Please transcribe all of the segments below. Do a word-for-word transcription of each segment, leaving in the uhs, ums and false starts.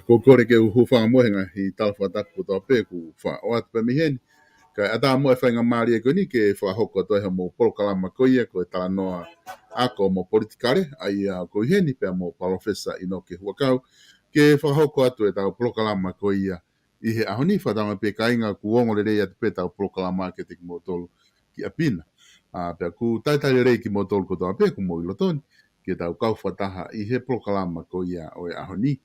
Ko e kole ke u hūfanga mo e ngaahi tala fakatapu kotoa pē kuo faʻa ʻoatu pē mei heni. Kae ʻatā mo e faingamālie ko eni ke fakahoko atu ai hoʻomou polokalama ko ia ko e Talanoa Ako mo Politikale, ʻa ia ʻoku ou ʻi heni pea mo Palōfesa ʻInoke Huʻakau, ke fakahoko atu ʻetau polokalama ko ia ʻi he ʻaho ni. Fakatauange pē kāinga kuo ongo lelei atu pē ʻetau polokalama kiate kimoutolu ki ʻapi na. ʻA, pea ʻoku ou talitali lelei kimoutolu kotoa pē ʻoku mou ʻi loto ni ke tau kau fakataha ʻi he polokalama ko ia ʻo e ʻaho ni.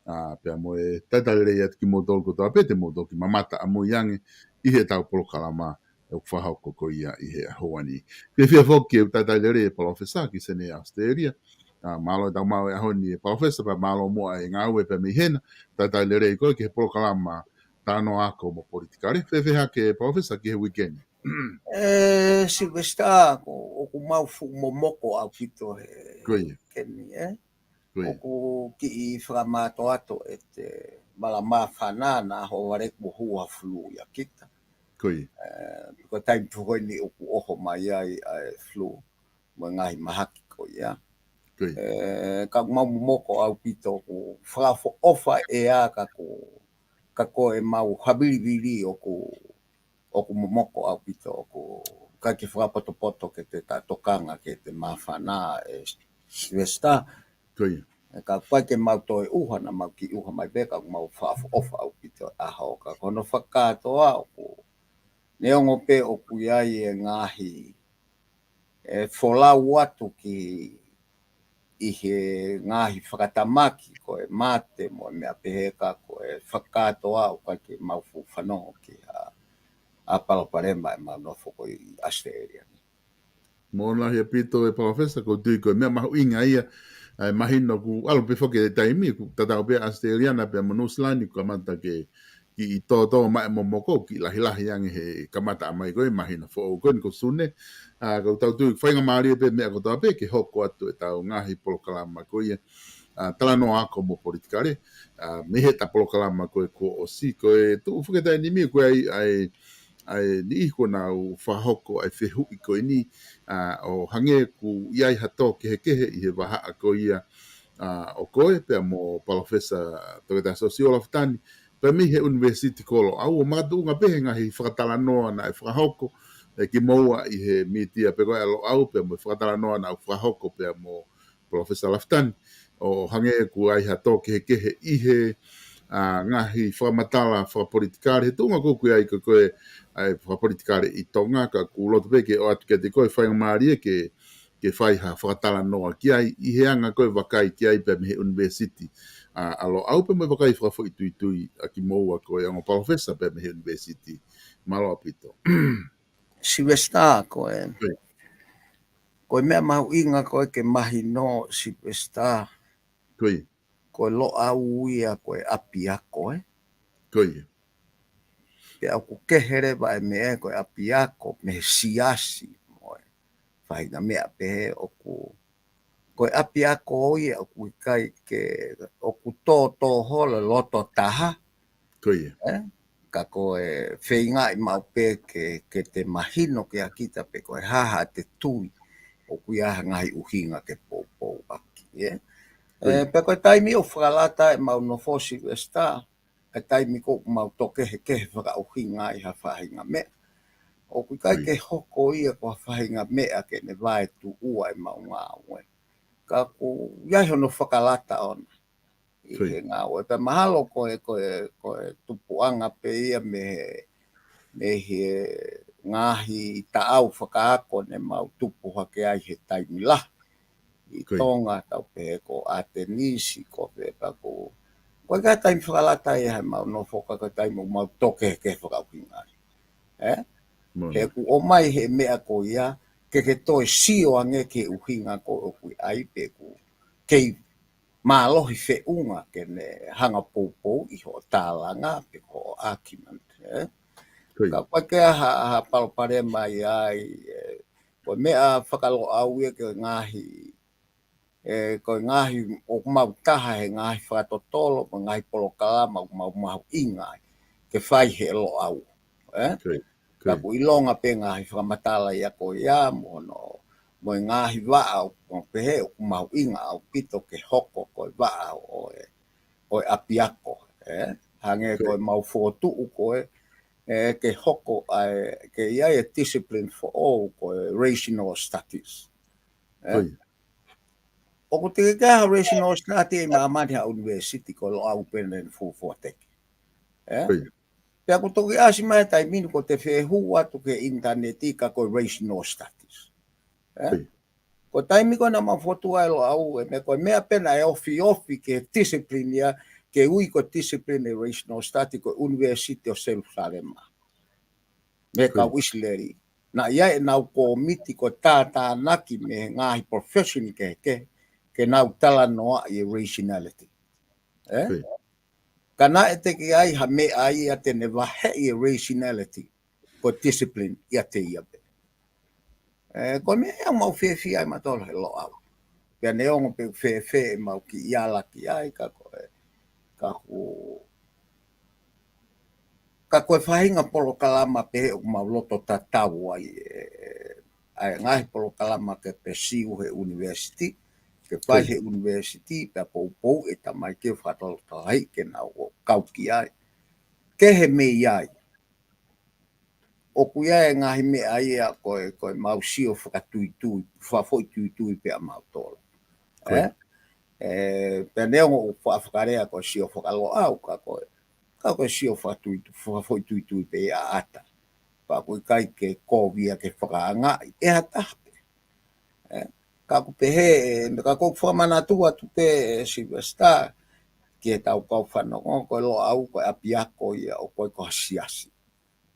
ʻA, pea mo e talitali lelei atu kimoutolu kotoa pē te mou toki mamata ʻamui ange ʻi heʻetau polokalama ʻoku fakahoko ko ia ʻi he ʻaho ni. Fiefia foki ke u talitali lelei e Palōfesa ki Senē, ʻAositelēlia. ʻA, mālō e tau maʻu e ʻaho ni e Palōfesa, pea mālō muʻa e ngāue pea mei hena. Talitali lelei koe ki he polokalama Talanoa Ako mo Politikale. Fēfē hake Palōfesa ki he uike ni? ʻE, Silivesitā, ko, ʻoku mau fuʻu momoko ʻaupito he Ko ia. uike ni, ē? Ko ia. ʻOku kiʻi fakamātoato ʻete mala māfana naʻa hou vale kuo hū ha fulū ʻia kita. Ko ia. ʻE, ko e taimi pē ko eni ʻoku ʻoho mai ai ʻa e fulū mo e ngaahi mahaki ko ia. Ko ia. ʻE, ka ʻoku mau momoko ʻaupito, ʻoku fakaʻofoʻofa ʻea ka ko, ka ko ʻemau havilivili ʻoku, ʻoku momoko ʻaupito, ʻoku ʻikai ke fakapotopoto ke te ta tokanga ke te māfana, ʻe Silivesitā. Ko ia. ʻE, ka ʻoku ʻikai ke mau toe ʻuha, naʻa mau kiʻi ʻuha mai pē, ka ʻoku mau fakaʻofoʻofa ʻaupito ʻa e ʻaho, ka ko hono fakakātoa ʻoku neongo pē ʻoku ʻi ai e ngaahi, ʻe, folau atu ki, ʻi he ngaahi fakatamaki ko e mate mo e meʻa pehē, ka ko e fakakātoa ʻoku ʻikai ke mau fuʻu fanongo ki ha, ha palopalema ʻemau nofo ko ē ʻi ʻAositelēlia ni. Mālō lahi ʻaupito e Palōfesa, ʻoku ou tui ko e meʻa mahuʻinga ia, ʻa e mahino kuo ʻalu pē foki e taimi, kuo tatau pē ʻAositelēlia na pea mo Nuʻusila ni kuo kamata ke, kiʻi tōtō mai e momoko, kiʻi lahilahi ange he kamata mai ko ē mahina foʻou ko eni ko Sune. ʻA, ko ʻetau tui, faingamālie pē meʻa kotoa pē ke hoko atu ʻetau ngaahi polokalama ko ia, ʻa, talanoa ako mo politikale, ʻa, mei heʻeta polokalama ko ē kuo ʻosi, ko e tuʻu fakataimi ko ē ʻa e, ʻa e niʻihi kuo nau fakahoko ʻa e fehuʻi ko eni, ʻa, ʻo hangē ʻoku ʻi ai ha tō kehekehe ʻi he vahaʻa ko ia, ʻa, ʻo koe, pea mo Palōfesa Toketā Siosiua Lafitani, pea mei he ʻUnivēsiti ko Loʻau, ʻo makatuʻunga pē he ngaahi fakatalanoa naʻe fakahoko ʻe kimoua ʻi he mītia pē ko ē ʻa Loʻau, pea mo e fakatalanoa naʻe fakahoko pea mo Palōfesa Lafitani, ʻo hangē ʻoku ʻi ai ha tō kehekehe ʻi he, ʻa, ngaahi fakamatala fakapolitikale, he tuʻunga ko ē ʻoku ʻi ai ko ē ko e, ʻa e fakapolitikale ʻi Tonga, ka ʻoku loto pē ke ʻoatu kiate koe faingamālie ke, ke fai ha fakatalanoa ki ai, ʻi he anga ko ē vakai ki ai pea mei he ʻUnivēsiti, ʻa, ʻa Loʻau pea mo e vakai fakafoʻituitui ʻa kimoua ko e ongo palōfesa pea mei he ʻUnivēsiti. Mālō ʻaupito. Sylvester, ko e, Ko ia. ko e meʻa mahuʻinga ko ē ke mahino, Sylvester, Ko ia. ko e Loʻau ia ko e ʻapiako, ē? Ko ia. Pea ʻoku kehe leva e meʻa ko e ʻapiako mei he siasi mo e faʻahinga meʻa pehē ʻoku, ko e ʻapiako ia ʻoku ʻikai ke, ʻoku tōtō holo loto taha, Ko ia. ē? Ka ko e feingaʻi maʻu pē ke, ke te mahino kia kita pe ko e hā haʻate tui ʻoku ʻi ai ha ngaahi ʻuhinga ke poupou ʻaki, ē? Ko ia. Ē, pea ko e taimi ʻoku fakalata ai ʻemau nofo, Sylvester, ʻa e taimi ko ē ʻoku mau tō kehekehe fakaʻuhinga ai ha faʻahinga meʻa. ʻOku ʻikai Ko ia. ke hoko ia ko ha faʻahinga meʻa ke ne vaetuʻua ʻemau ngāue. Ka ʻoku ʻi ai hono fakalata ʻona ʻi Ko ia. he ngāue. Pea mahalo ko e, ko e, ko e tupuʻanga pē ia mei he, mei he ngaahi taʻau fakaako ne mau tupu hake ai he taimi lahi ʻi Ko ia. Tonga, tau pehē ko ʻAtenisi, ko fē pea ko, ko e ʻikai taimi fakalata ia heʻemau nofo ka ko e taimi ʻoku mau tō kehekehe fakaʻuhinga ai. Ē? Moʻoni. He ʻoku ʻomai he meʻa ko ia, ke ke toe sio ange ki he ʻuhinga ko ē ʻoku ʻi ai pe ʻoku kei mālohi feʻunga ke ne hanga poupou ʻi hoʻo tālanga pe ko hoʻo argument, ē? Ko ia. Ka ʻoku ʻikai ke ʻi ai ha, ha palopalema ia ai, ē, ko e meʻa faka-Loʻau ia ko e ngaahi, ē, ko e ngaahi ʻoku mau taha he ngaahi fakatotolo, mo e ngaahi polokalama ʻoku mau mahuʻinga ai ke fai he Loʻau, ē? Ko ia. Ko ia. Ka ʻoku ʻilonga pē ngaahi fakamatala ia ko ia mo hono, mo e ngaahi vaʻa ʻoku mau pehē ʻoku mahuʻinga ʻaupito ke hoko ko e vaʻa ʻo e, ʻo e ʻapiako, ē? Hangē Ko ia. ko ʻemau fokotuʻu ko ē, ē, ke hoko ai, ke ʻi ai e discipline foʻou ko e rational studies. Ē? Ko ia. ʻOku teʻeki ke ʻi ai ha rational study ʻi māmani ha ʻunivēsiti, ko Loʻau pē naʻe fuofua teke. Ē? Ko ia. Pea ʻoku toki ʻasi mai e taimi ni ʻoku te fehū atu ki he ʻinitaneti ka ko e rational studies. Ē? Ko ia. Ko e taimi ko ē naʻa mau fokotuʻu ai Loʻau, e meʻa ko e meʻa pē naʻe ofiofi ki he discipline ia, ke ui ko e discipline e rational study ko e ʻUnivēsiti ʻo Selusalema. Mei he Ko ia. kau ʻIsileli. Naʻe ʻi ai ʻenau kōmiti ko e tātānaki mei he ngaahi profession kehekehe, ke nau talanoaʻi e rationality. Ē? Ko ia. Ka naʻe teʻeki ai ha meʻa ia te ne vaheʻi e rationality, ko e discipline ʻiate ia pē. Ē, ko e meʻa ia ʻoku mau fiefia ai mautolu he Loʻau. Pea neongo pe ʻoku fēfē ʻemau kiʻi ala ki ai, ka ko e, ka ʻoku, ka ko e faʻahinga polokalama pehē ʻoku mau loto tatau ai, ē, ʻa e ngaahi polokalama ke pursue he ʻunivēsiti, ke fai Ko ia. he ʻunivēsiti, pea poupou e tamaiki ʻo fakatotolo ai ke nau ō kau ki ai. Kehe mei ai. ʻOku ʻi ai e ngaahi meʻa ia ko e, ko ʻemau sio fakatuitui, fakafoʻituitui pē ʻa mautolu. Ko ia. Ē? Ē, pea neongo ʻoku faʻa fakalea ko e sio faka-Loʻau ka ko e, ka ko e sio fakatuitu-, fakafoʻituitui pē ia ʻa ʻAta. Pea ʻoku ʻikai ke kovi ia ke fakaangaʻi ʻe ha taha pē. Ē? Ka ʻoku pehē, ē, ka ʻoku ou fakamanatu atu pē, ē, Sylvester, ki heʻetau kau fanongo, ko e Loʻau, ko e ʻapiako ia ʻoku ʻikai ko ha siasi.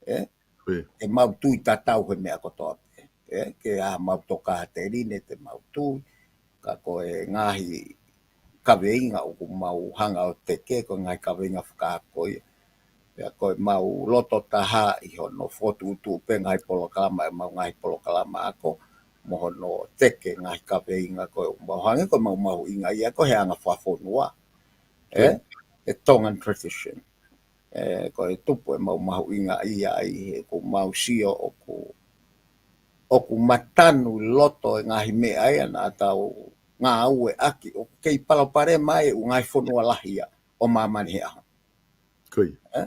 Ē? Ko ia. Ke mau tui tatau he meʻa kotoa pē. Ē? Ke ʻi ai haʻamau tokāteline te mau tui. Ka ko e ngaahi kaveinga ʻoku mau hanga ʻo teke, ko e ngaahi kaveinga fakaako ia. Pea ko e mau loto taha ʻi hono fokotuʻutuʻu pē ngaahi polokalama, ʻemau ngaahi polokalama ako, mo hono teke ngaahi kaveinga ko e mau hangē ko e mau mahuʻingaʻia ko e he anga fakafonua. ʻE, ʻe Tongan tradition. ʻE, ko e tupu ʻemau mahuʻingaʻia ai he ʻoku mau sio ʻoku, ʻoku matanu ʻi loto e ngaahi meʻa ia naʻa tau ngāueʻaki ʻoku kei palopalema ai ʻū ngaahi fonua lahi ia ʻo māmani he ʻaho. Ko ia. ʻE?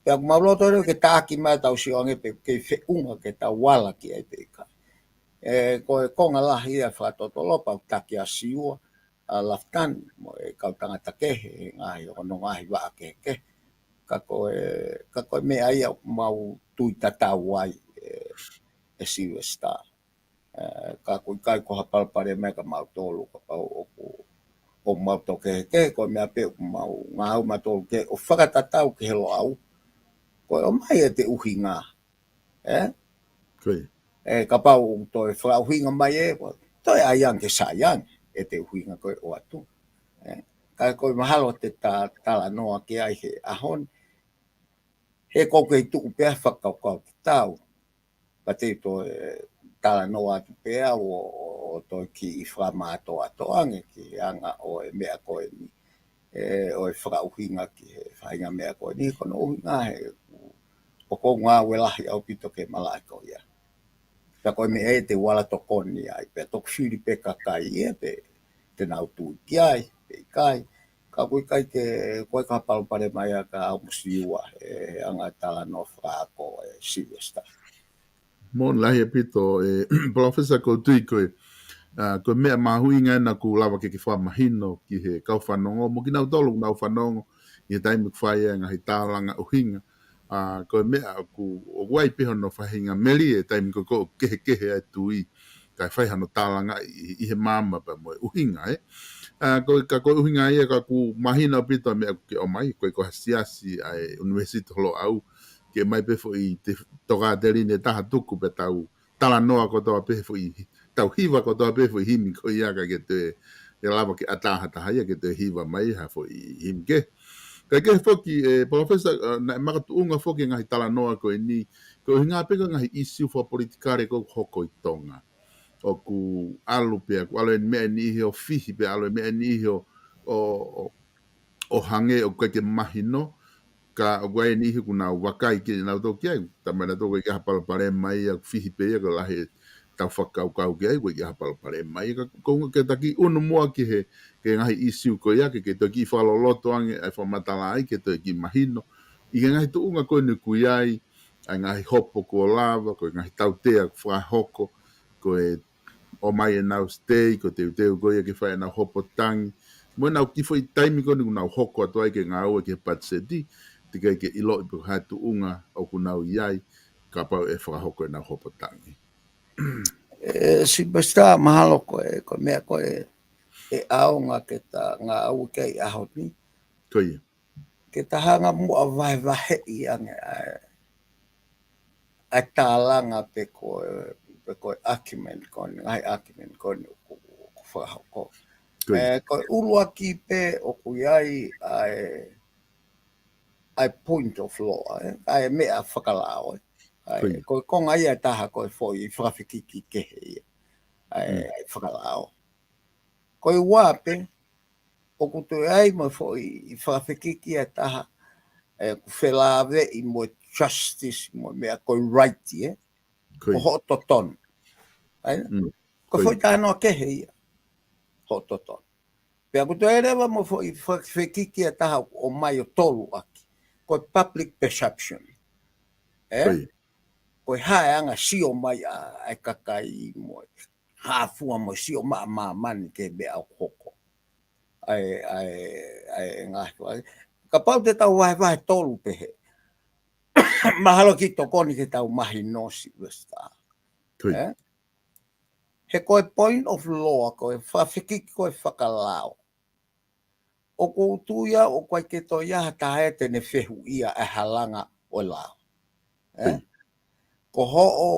Pea ʻoku mau loto leva ke taʻaki mai tau sio ange pe kei feʻunga ke tau ala ki ai pe ʻikai. ʻE, ko e konga lahi ia fakatotolo pea ʻoku taki ʻa Siua, ʻa Lafitani, mo e kau tangata kehe, he ngaahi, hono ngaahi vaʻa kehekehe. Ka ko e, ka ko e meʻa ia ʻoku mau tui tatau ai, ʻe, ʻe Sylvester. ʻE, ka ʻoku ʻikai ko ha palopalema ia kia mautolu, kapau ʻoku, ʻoku mau tō kehekehe, ko e meʻa pē ʻoku mau ngāue mautolu ke, ʻo fakatatau ki he Loʻau. Ko e ʻomai ʻete ʻuhinga. ʻE? Ko ia. ʻE, kapau ʻoku toe fakaʻuhinga mai ē, ko e toe ʻai ange ke sai ange ʻete ʻuhinga ko e ʻoatu. ʻE? Ka ko e mahalo te ta talanoa ki ai he ʻaho ni. He ʻoku kei tuʻu pē ʻa e fakakaukau te tau. Pea te u toe talanoa atu pē au ʻo, ʻo, ʻo toe kiʻi fakamātoato ange ki he anga ʻo e meʻa ko eni. ʻE, ʻo e fakaʻuhinga ki he faʻahinga meʻa ko eni, ko hono ʻuhinga he ʻoku ou ngāue lahi ʻaupito ki he malaʻe ko ia. Pea ko e meʻa ē te u ala tokoni ai, pea toki fili pē kakai ia pe te nau tui ki ai, pe ʻikai. Ka ʻoku ʻikai ke, ʻoku ʻikai ko ha palopalema ia kia au mo Siua, ʻe, he anga e talanoa fakaako ʻe Sylvester. Moʻoni lahi ʻaupito, ʻe, Palōfesa, ʻoku ou tui ko e, ʻa, ko e meʻa mahuʻinga ena ʻoku lava ke ke fakamahino ki he kau fanongo, mo kinautolu ʻoku nau fanongo, ʻi he taimi ʻoku fai ai e ngaahi tālanga ʻuhinga. ʻA, ko e meʻa ʻoku, ʻoku ʻi ai pē hono faʻahinga melie he taimi ko ē ʻoku kehekehe ai e tui, kae fai hano tālanga ʻi, ʻi he maama pea mo e ʻuhinga, ē. ʻA, ko e, ka ko e ʻuhinga ia ka ʻoku mahino ʻaupito e meʻa ʻoku ke ʻomai, ko e ko ha siasi ʻa e ʻUnivēsiti Loʻau, ke ʻomai pē foʻi te-, tokāteline ʻe taha tuku pea tau talanoa kotoa pē foʻi, tau hiva kotoa pē foʻi himi ko ia ka ke toe, ʻe lava ke ʻatā ha taha ia ke toe hiva mai ha foʻi himi kehe. Kae kehe foki, ʻe, Palōfesa, ʻa, naʻe makatuʻunga foki e ngaahi talanoa ko eni, ko e ʻuhinga pē ko e ngaahi ʻīsiu fakapolitikale ʻoku hoko ʻi Tonga. ʻOku ʻalu pea, ʻoku ʻalu e meʻa ʻe niʻihi ʻo fihi pea ʻalu e meʻa ʻe niʻihi ʻo, ʻo, ʻo, ʻo hangē ʻoku ʻikai ke mahino, ka ʻoku ʻi ai e niʻihi ʻoku nau vakai ke nau tō ki ai, talamai nautolu ʻoku ʻikai ha palopalema ia, ʻoku fihi pē ia, ko e lahi ʻetau fakakaukau ki ai, ʻoku ʻikai ha palopalema ia, ka ʻoku ou ke taki ʻunu muʻa ki he, ki he ngaahi ʻīsiu ko ia, ke, ke toe kiʻi fakaloloto ange ʻa e fakamatala ai, ke toe kiʻi mahino, ʻi he ngaahi tuʻunga ko eni ʻoku ʻi ai, ʻa e ngaahi hopo kuo lava, ko e ngaahi tautea kuo fakahoko, ko e ʻomai ʻenau sitei, ko e teuteu ko ia ke fai ʻenau hopo tangi. Mo ʻenau kiʻi foʻi taimi ko eni ʻoku nau hoko atu ai ke ngāue ki he patiseti, teʻeki ai ke ʻiloʻi pe ko e hā e tuʻunga ʻoku nau ʻi ai, kapau ʻe fakahoko ʻenau hopo tangi. ʻE, Sylvester, mahalo ko e, ko e meʻa ko ē, ʻe ʻaonga ke ta ngāue ki ai he ʻaho ni. Ko ia. Ke ta hanga muʻa ʻo vahevaheʻi ange ʻa e, ʻa e tālanga pe ko e, pe ko e argument ko eni, ngaahi argument ko eni ʻoku, ʻoku fakahoko. Ko ia. ʻE, ko e ʻuluaki pē ʻoku ʻi ai ʻa e, ʻa e point of law, ʻe, ʻa e meʻa fakalao, ʻe. ʻA e, Ko ia. ko e konga ia ʻe taha ko e foʻi fakafekiki kehe ia. ʻA e, Mm. ʻa e fakalao. Ko e ua pē, ʻoku toe ʻi ai mo e foʻi fakafekiki ʻe taha, ʻe, ʻoku felāveʻi mo e justice mo e meʻa ko e right, ʻe. Ko Ko ia. hoʻo totonu. ʻAi, Mm. ko e Ko ia. foʻi talanoa kehe ia. Hoʻo totonu. Pea ʻoku toe ʻi ai leva mo e foʻi fakafekiki ʻe taha ʻoku ʻomai ʻo toluʻaki. Ko e public perception. ʻE? Ko ia. Ko e hā e anga sio mai ʻa, ʻa e kakai mo e hā fua mo e sio maʻa māmani ki he meʻa ʻoku hoko. ʻA e, ʻa e, ʻa e ngaahi fua. Kapau te tau vahevahe tolu pehē. Mahalo ke tokoni ke tau mahino, Sylvester. Ko ia. ʻE? He ko e point of law, ko e fakafekiki ko e fakalao. ʻOku ou tui au ʻoku ʻikai ke toe ʻi ai ha taha ia te ne fehuʻia e halanga ʻo e lao. ʻE? Hmm. Ko hoʻo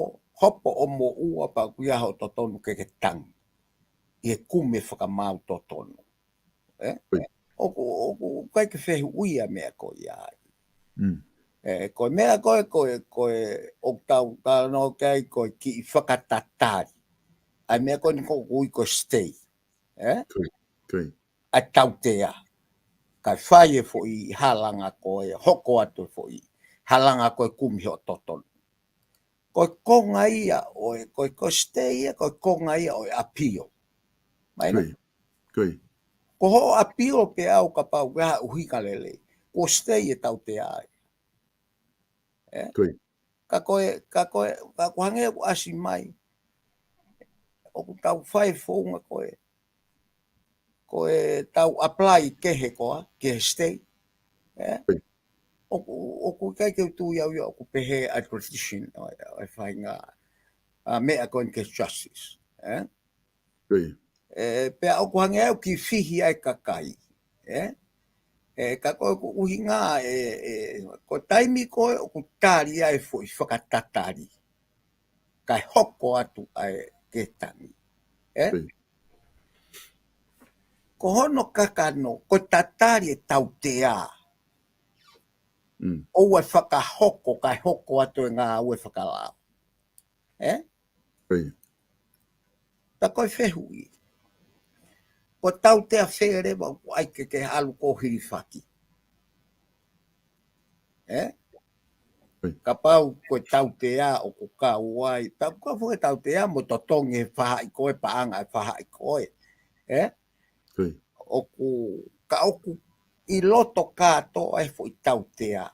hopo ʻo moʻua pea ʻoku ʻi ai hoʻo totonu ke ke tangi. ʻI he kumi e fakamaau totonu. ʻE? Hmm. ʻOku, ʻoku, ʻoku ʻikai ke fehuʻia e meʻa ko ia ai. Hmm. ʻE, ko e meʻa ko ē, ko e, ko e, ʻoku tau talanoa ki ai ko e kiʻi fakatatali. ʻA e meʻa ko eni ʻoku ui ko e stay. ʻE? Ko ia, ko ia. ʻA e tautea. Kae fai e foʻi halanga ko ē, hoko atu e foʻi halanga ko ē kumi hoʻo totonu. Ko e konga ia ʻo e, ko e, ko e stay ia, ko e konga ia ʻo e appeal. Mai Ko na? ia, ko ia. Ko hoʻo appeal pē ʻaʻau kapau ʻoku ʻi ai ha ʻuhinga lelei. Ko e stay e tautea ai. ʻE? Ko ia. Ka ko e, ka ko e, ka ko e hangē ʻoku ʻasi mai. ʻOku tau fai founga ko e. Ko e tau apply kehe koā, ki he stay. ʻE? Ko ia. ʻOku, ʻoku ʻikai ke u tui au ia ʻoku pehē ʻa e tradition ʻo e, ʻo e faʻahinga, ʻa e meʻa ko eni ki he justice. ʻE? Ko ia. ʻE, pea ʻoku hangē ʻoku kiʻi fihi ai e kakai. ʻE? ʻE, ka ko ʻeku ʻuhinga, ʻe, ʻe, ko e taimi ko ē ʻoku tali ai e foʻi fakatatali. Kae hoko atu ai ki he tangi. ʻE? Ko ia. Ko hono kakano, ko e tatali e tautea. Mm. ʻOua ʻe fakahoko, kae hoko atu e ngāue fakalao. ʻE? Ko ia. Pea ko e fehuʻi. Ko e tautea fē leva ʻoku ʻai ke ke ʻalu ʻo hilifaki. ʻE? Ko ia. Kapau ko e tautea ʻoku kau ai. Pea ko e foʻi tautea mo totongi e faʻahi ko ē, paʻanga e faʻahi ko ē. ʻE? Ko ia. ʻOku, ka ʻoku ʻi loto kātoa e foʻi tautea.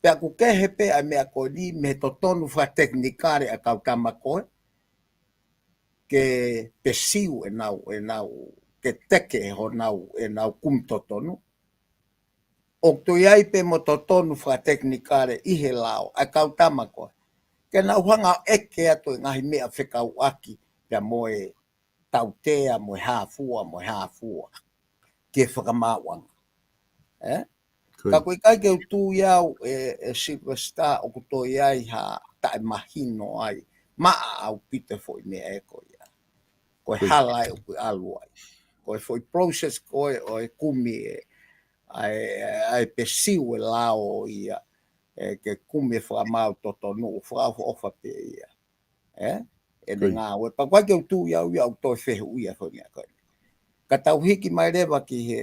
Pea ʻoku kehe pē ʻa e meʻa ko eni mei he totonu fakatekinikale ʻa e kau tama ko ē, ke pesiu ʻenau, ʻenau, ke teke ʻe honau, ʻenau kumi totonu. ʻOku toe ʻi ai pē mo e totonu fakatekinikale ʻi he lao, ʻa e kau tama ko ē. Ke nau hanga ʻo ʻeke atu e ngaahi meʻa fekauʻaki, pea mo e tautea, mo e hā fua, mo e hā fua. Ke fakamaauʻanga. ʻE? Ko ia. Ka ʻoku ʻikai ke u tui au ʻe, ʻe Sylvester ʻoku toe ʻi ai ha taʻemahino ai. Maʻa ʻaupito e foʻi meʻa ē ko ia. Ko e Ko ia. hala ē ʻoku ʻalu ai. Ko e foʻi process ko ē ʻo e kumi ē. ʻA e, ʻa e pesiu e lao ia. ʻE, ke kumi e fakamaau totonu ʻoku fakaʻofoʻofa pē ia. ʻE? ʻEne Ko ia. ngāue. Pea ʻoku ʻikai ke u tui au ia ʻoku toe fehuʻia e foʻi meʻa ko ē. Ka tau hiki mai leva ki he,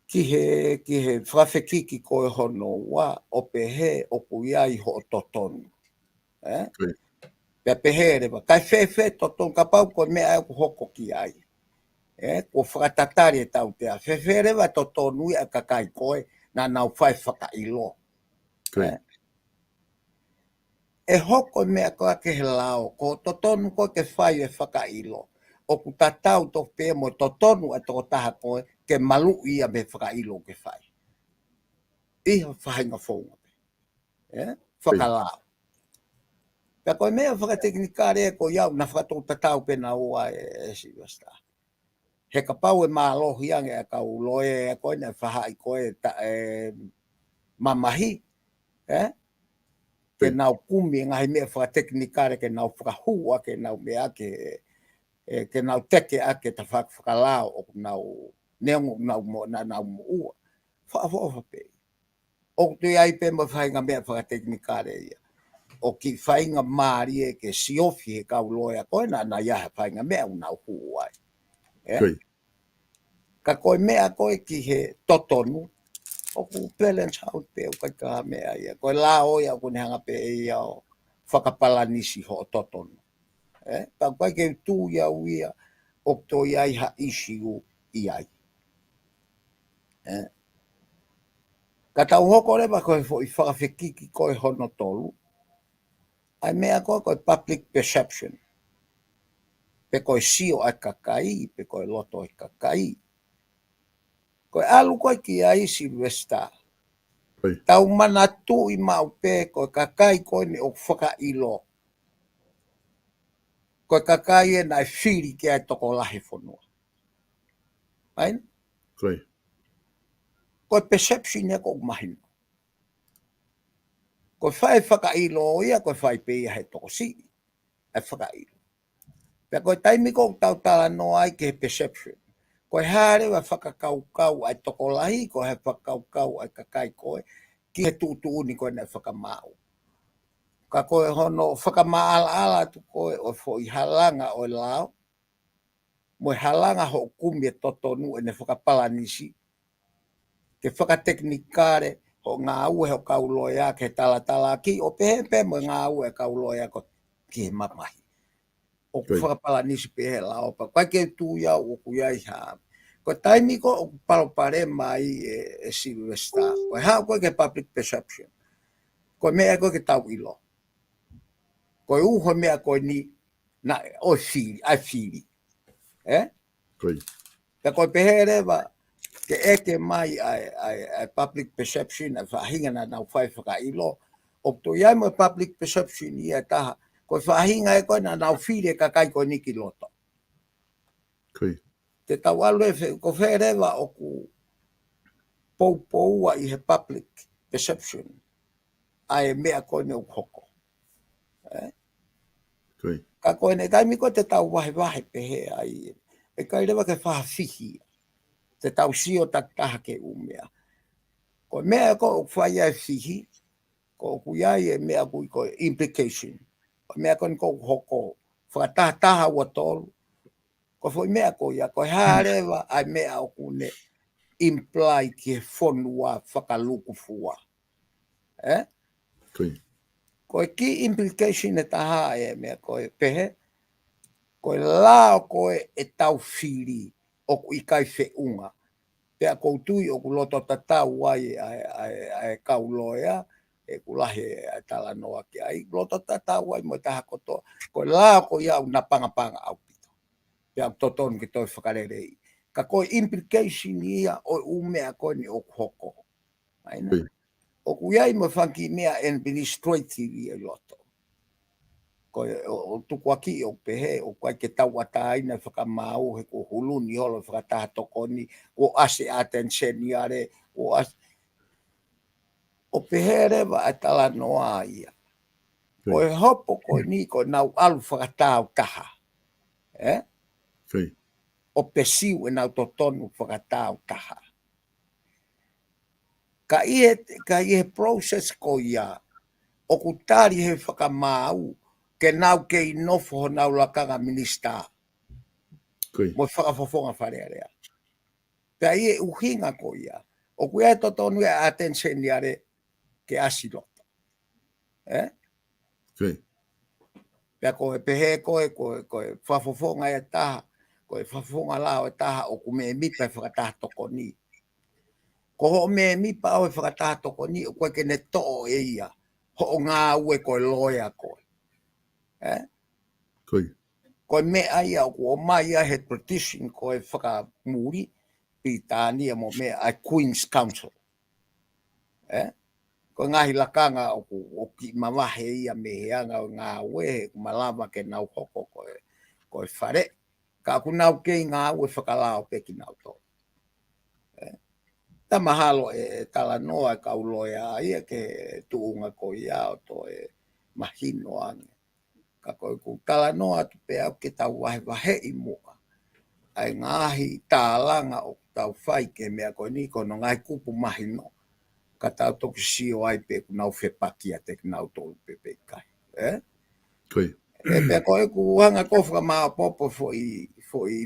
ki he, ki he fakafekiki ko ē hono ua, ʻo pehē ʻoku ʻi ai hoʻo totonu. ʻE? Ko ia. Pea pehē leva, kae fēfē totonu kapau ko e meʻa ē ʻoku hoko ki ai. ʻE? Kuo fakatatali e tautea. Fēfē leva totonu ia ʻa e kakai ko ē, naʻa nau fai fakaʻilo. Ko ia. ʻE? ʻE hoko e meʻa ko ē ki he lao, ko e totonu ko ē ke fai e fakaʻilo. ʻOku tatau tofu pē mo e totonu ʻa e tokotaha ko ē ke maluʻi ia mei he fakaʻilo ke fai. ʻI ha faʻahinga founga pē. ʻE? Fakalao. Pea ko e meʻa fakatekinikale ko ia ʻoku na fakatau tatau pē naua ē, ē Sylvester. He kapau ʻe mālohi ange ʻa e kau loea ko ē naʻe faʻahi ko ē ta-, ʻe, mamahi, ʻe? Ke Ko ia. nau kumi e ngaahi meʻa fakatekinikale, ke nau fakahū ʻaki ʻenau meʻa ke, ʻe, ke nau teke ʻaki e tafaʻaki fakalao ʻoku nau, neongo ʻoku nau mo-, naʻa nau moʻua. Fakaʻofoʻofa pē. ʻOku toe ʻi ai pē mo e faʻahinga meʻa fakatekinikale ia. ʻOku kiʻi faʻahinga mālie ke siofi he kau loea ko ē naʻa, naʻa ʻi ai ha faʻahinga meʻa ʻoku nau hū ai. ʻE? Ko ia. Ka ko e meʻa ko ē ki he totonu, ʻoku balance out pē ʻoku ʻikai ha meʻa ia. Ko e lao ia ʻoku ne hanga pē ia ʻo fakapalanisi hoʻo totonu. ʻE? Pea ʻoku ʻikai ke u tui au ia ʻoku toe ʻi ai ha ʻisiū ʻi ai. ʻE? Ka tau hoko leva ko e foʻi fakafekiki ko ē hono tolu. ʻA e meʻa ko ē ko e public perception. Pe ko e sio ʻa e kakai, pe ko e loto ʻa e kakai. Ko e ʻalu ko ē ki ai Sylvester. Ko ia. Tau manatuʻi maʻu pē ko e kakai ko eni ʻoku fakaʻilo. Ko e kakai ē naʻe fili ki ai e tokolahi e fonua. ʻAi? Ko ia. Ko e perception ia ʻoku mahino. Ko e fai fakaʻilo ia, ko e fai pē ia he tokosiʻi. ʻA e fakaʻilo. Pea ko e taimi ko ē ʻoku tau talanoa ai ki he perception. Ko e hā leva fakakaukau ʻa e tokolahi, ko e hā fakakaukau ʻa e kakai ko ē, ki he tuʻutuʻuni ko ē naʻe fakamaau. Ka ko e hono fakamaʻalaʻala atu ko ē ʻo e foʻi halanga ʻo e lao, mo e halanga hoʻo kumi e totonu ʻene fakapalanisi, ke fakatekinikale hoʻo ngāue hoʻo kau loea ke talatalaaki, ʻo pehē pē mo e ngāue e kau loea ko ē ki he mamahi. ʻOku Good. fakapalanisi pē he lao pea. ʻIkai ke tui au ʻoku ʻi ai ha. Ko e taimi ko ē ʻoku palopalema ai ʻe, ʻe Sylvester. Ko e haʻu ko ē ki he public perception. Ko e meʻa ko ē ke tau ʻilo. Ko e uho meʻa ko eni naʻe ʻo e fili, ʻa e fili. Ē? Good. Pea ko e pehē leva, ke ʻeke mai ʻa e, ʻa e, ʻa e public perception, ʻa e faʻahinga naʻa nau fai fakaʻilo. ʻOku toe ʻi ai mo e public perception ia ʻe taha. Ko e faʻahinga ē ko ē naʻa nau fili e kakai ko eni ki loto. Good. Te tau ʻalu e fe, ko fē leva ʻoku poupoua ʻi he public perception ʻa e meʻa ko eni ʻoku hoko. Ē? Good. Ka ko ʻene taimi ko ē te tau vahevahe pehē ai. ʻE ʻikai leva ke fakafihi. Te tau sio takitaha ki he ʻū meʻa. Ko e meʻa ko ē ʻoku fai ai e fihi, ko ʻoku ʻi ai e meʻa ʻoku ui ko e implication. Ko e meʻa ko eni ʻoku hoko. Fakatahataha ua tolu. Ko e foʻi meʻa ko ia, ko e hā Hmm. leva ʻa e meʻa ʻoku ne imply ki he fonua fakalukufua. Ē? Good. Ko e key implication ʻe taha e meʻa ko ē pehē, ko e lao ko ē ʻetau fili ʻoku ʻikai feʻunga. Pea ʻoku ou tui ʻoku loto tatau ai ʻa e, ʻa e, ʻa e kau loea, ʻoku lahi ʻa e talanoa ki ai, loto tatau ai mo e taha kotoa, ko e lao ko ia ʻoku napangapanga ʻaupito. Pea ʻoku totonu ke toe fakaleleiʻi. Ka ko e implication ia ʻo e ʻū meʻa ko eni ʻoku hoko. ʻAi na. Good. ʻOku ʻi ai mo e fanga kiʻi meʻa administrative ia ʻi loto. Ko e, ʻo, ʻo tukuakiʻi ʻo pehē, ʻoku ʻikai ke tauʻatāina e fakamaau he kuo huluni holo e fakataha tokoni, kuo ʻasi ʻa e ʻateni seniale, kuo ʻasi. ʻO pehē leva ʻa e talanoa ia. Ko Good. e hopo ko eni ko ʻenau ʻalu fakatāutaha. Ē? Good. ʻO pesiu ʻenau totonu fakatāutaha. Ka ʻi he, ka ʻi he process ko ia, ʻoku tali he fakamaau, ke nau kei nofo honau lakanga minisitā. Good. Mo e fakafofonga Fale Alea. Pea ʻi he ʻuhinga ko ia, ʻoku ʻi ai e totonu ia ʻa e ʻateni seniale ke ʻasi loto. Ē? Good. Pea ko e pehē ko e, ko e, ko e fakafofonga ʻe taha, ko e fakafofonga lao ʻe taha ʻoku mēmipa he fakataha tokoni. Ko hoʻo mēmipa ʻo e fakataha tokoni, ʻoku ʻikai ke ne toʻo ʻe ia hoʻo ngāue ko e loea koe. Ē? Good. Ko e meʻa ia ʻoku ʻomai ia he tradition ko e fakamuli, Pilitānia mo e meʻa ʻa e Queen's Counsel. Ē? Ko e ngaahi lakanga ʻoku, ʻoku kiʻi mavahe ia mei he anga ʻo e ngāue, he ʻoku malava ke nau hoko ko e, ko e fale. Ka ʻoku nau kei ngāue fakalao pē kinautolu. Ē? Ta mahalo ʻe, ʻe talanoa e kau loea ia ki he tuʻunga ko ia ʻo toe mahino ange. Ka ko ʻeku talanoa atu pē au ke tau vahevaheʻi muʻa ʻa e ngaahi tālanga ʻoku tau fai ki he meʻa ko eni, ko hono ngaahi kupu mahino. Ka tau toki sio ai pe ʻoku nau fepaki ʻiate kinautolu pe ʻikai. Ē? Good. Ē, pea ko ʻeku hanga ko ē ʻo fakamāopoopo foʻi, foʻi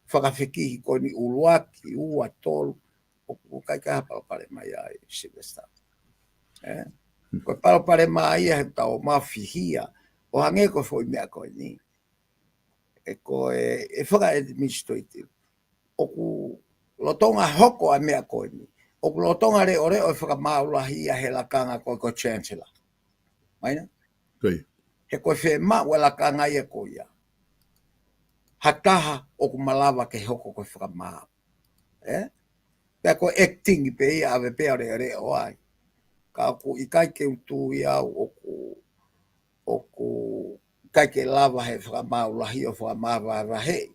fakafekihi ko eni ʻuluaki, ua, tolu, ʻoku ʻikai ke ʻi ai ha palopalema ia ʻe Sylvester. Ē? Ko e palopalema ia he tau mafihia, ʻo hangē ko e foʻi meʻa ko eni. ʻE ko e, ʻe faka-administrative. ʻOku lolotonga hoko ʻa e meʻa ko eni. ʻOku lolotonga leʻoleʻo e fakamaau lahi ia he lakanga ko e, ko e Chancellor. ʻAi na? Good. He ko e fiemaʻu e lakanga ia ko ia. Ha taha ʻoku malava ke hoko ko e fakamaau. Ē? Pea ko e acting pē ia ʻave pē ʻo leʻoleʻo ai. Ka ʻoku ʻikai ke u tui au ʻoku, ʻoku ʻikai ke lava he fakamaau lahi ʻo fakamavahevaheʻi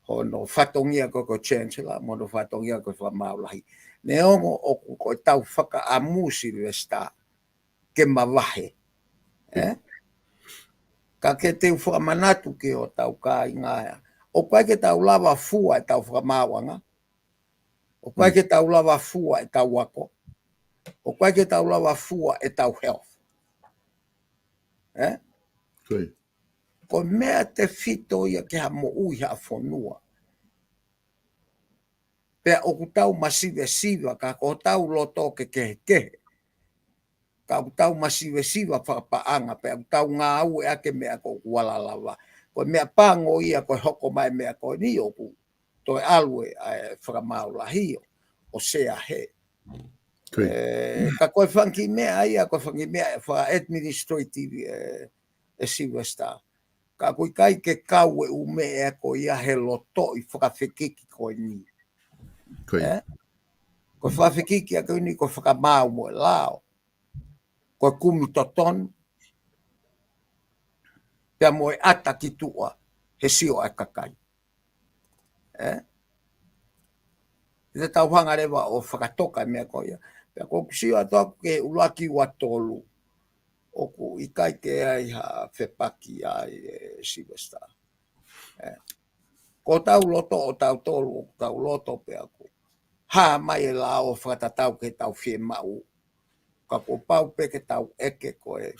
hono fatongia ko e, ko e Chancellor, mo hono fatongia ko e fakamaau lahi. Neongo ʻoku ko e tau fakaʻamu Sylvester ke mavahe. Ē? Ka ke te u fakamanatu ki hotau kāinga, ʻOku ʻikai ke tau lava fua ʻetau fakamaauʻanga. ʻOku ʻikai ke tau lava fua ʻetau ako. ʻOku ʻikai ke tau lava fua ʻetau health. Ē? Ko e meʻa tefito ia ki ha moʻui ha fonua. Pea ʻoku tau masivesiva ka ko hotau loto ke kehekehe. Ka ʻoku tau masivesiva fakapaʻanga, pea ʻoku tau ngāueʻaki e meʻa ko ʻoku ala lava. Ko e meʻa pango ia ko e hoko mai meʻa ko eni ʻoku toe ʻalu e, ʻa e fakamaau lahi ʻo, ʻo sea he. Ē, ka ko e fanga kiʻi meʻa ia, ko e fanga kiʻi meʻa faka-administrative, ē, ē Sylvester. Ka ʻoku ʻikai ke kau e ʻū meʻa ko ia he lotoʻi fakafekiki ko eni. Ē? Ko e fakafekiki ʻa ko eni ko e fakamaau mo e lao. Ko e kumi totonu. Pea mo e ʻata ki tuʻa he sio ʻa e kakai. Ē? Te tau hanga leva ʻo fakatoka e meʻa ko ia. Pea ko ʻeku sio atu ʻaku ki he ʻuluaki ua tolu. ʻOku ʻikai ke ʻi ai ha fepaki ai ē Sylvester. Ē. Ko hotau loto ʻo tautolu, ʻoku tau loto pē ʻaku hā mai e lao ʻo fakatatau ki heʻetau fiemaʻu. Ka kuo pau pē ke tau ʻeke ko e,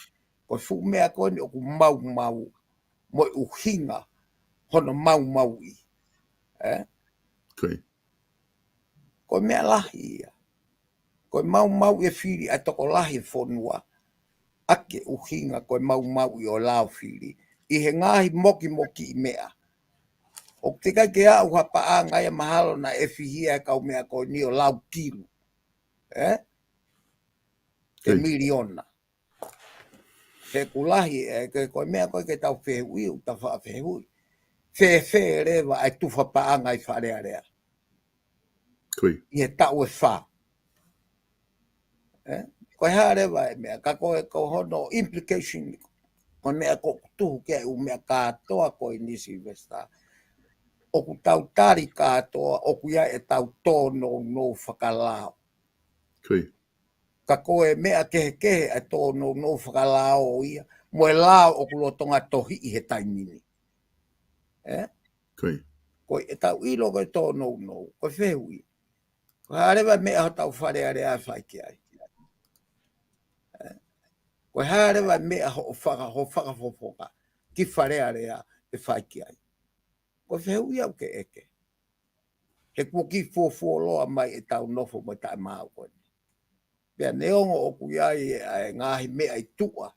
ko e fuʻu meʻa ko eni ʻoku maumau, mo e ʻuhinga hono maumauʻi. Ē? Ko e meʻa lahi ia. Ko e maumauʻi e fili ʻa e tokolahi e fonua. ʻA e ʻuhinga ko e maumauʻi ʻo e lao fili. ʻI he ngaahi mokimokiʻi meʻa. ʻOku teʻeki ai ke aʻu ha paʻanga ia mahalo naʻe fihia e kau meʻa ko eni ʻo lau kilu. Ē? Ke miliona. He ʻoku lahi, ē, ke, ko e meʻa ko ē ke tau fehuʻi, ʻoku tau faʻa fehuʻi. Fēfē leva ʻa e tufa paʻanga ʻi Fale Alea. ʻI he taʻu ʻe fā. Ē? Ko e hā leva e meʻa, ka ko e, ko hono implication, ko e meʻa ko ʻoku tuhu ki ai e ʻū meʻa kātoa ko eni Sylvester. ʻOku tau tali kātoa, ʻoku ʻi ai ʻetau tōnounou fakalao. Ka ko e meʻa kehekehe ʻa e tōnounou fakalao ia, mo e lao ʻoku lolotonga tohiʻi he taimi ni. Ē? Ko e ʻetau ʻilo ko e tōnounou, ko e fehuʻi. Ko e hā leva e meʻa hotau Fale Alea ʻe fai ki ai. Ē? Ko e hā leva e meʻa hoʻo faka-, hoʻo fakafofonga ki Fale Alea ʻe fai ki ai. Ko e fehuʻi ʻoku ke ʻeke. He kuo kiʻi fuofuoloa mai ʻetau nofo mo e taʻemaau ko eni. Pea neongo ʻoku ʻi ai e, ʻa e ngaahi meʻa ʻi tuʻa,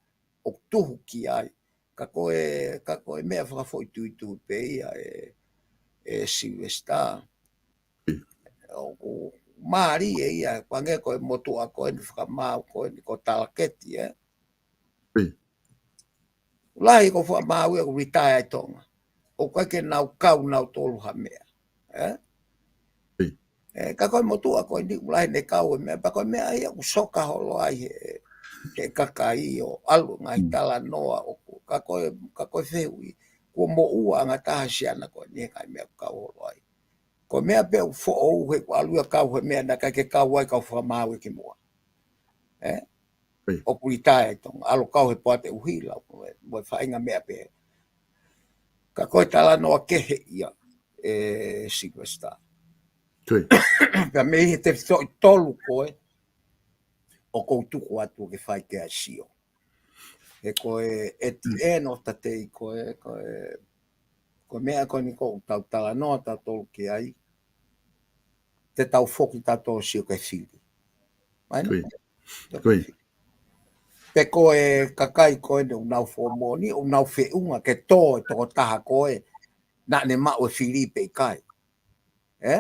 ʻoku tuhu ki ai. Ka ko e, ka ko e meʻa fakafoʻituitui pē ia ē, ē Sylvester. ʻOku mālie ia, pangē ko e motuʻa ko eni fakamaau ko eni ko Talaketi, ē. Lahi ko fakamaau ia ʻoku retire ʻi Tonga. ʻOku ʻikai ke nau kau nautolu ha meʻa. Ē? Ē, ka ko e motuʻa ko eni ʻoku lahi ne kau e meʻa, pea ko e meʻa ia ʻoku soka holo ai he, he kakai ʻo ʻalu ngaahi talanoa ʻoku. Ka ko e, ka ko e fehuʻi, kuo moʻua ʻa e ngataha siana ko eni he ngaahi meʻa ʻoku kau holo ai. Ko e meʻa pē ʻoku foʻou he ʻoku ʻalu ia kau he meʻa naʻe ʻikai ke kau ai kau fakamaau ia kimuʻa. Ē? ʻOku retire ʻi Tonga, ʻalu kau he poate ʻuhila, mo e, mo e faʻahinga meʻa pē. Ka ko e talanoa kehe ia, ē Sylvester. Pea mei he tefitoʻi tolu ko ē, ʻoku ou tuku atu ke fai ki ai e sio. He ko e, at the end of the day, ko e, ko e, ko e meʻa ko eni ʻoku tau talanoa tautolu ki ai, te tau foki tautolu ʻo sio ki he fili. Pe ko e kakai ko eni ʻoku nau fakamoʻoni, ʻoku nau feʻunga ke tō e tokotaha ko ē naʻa ne maʻu e fili pe ʻikai. Ē?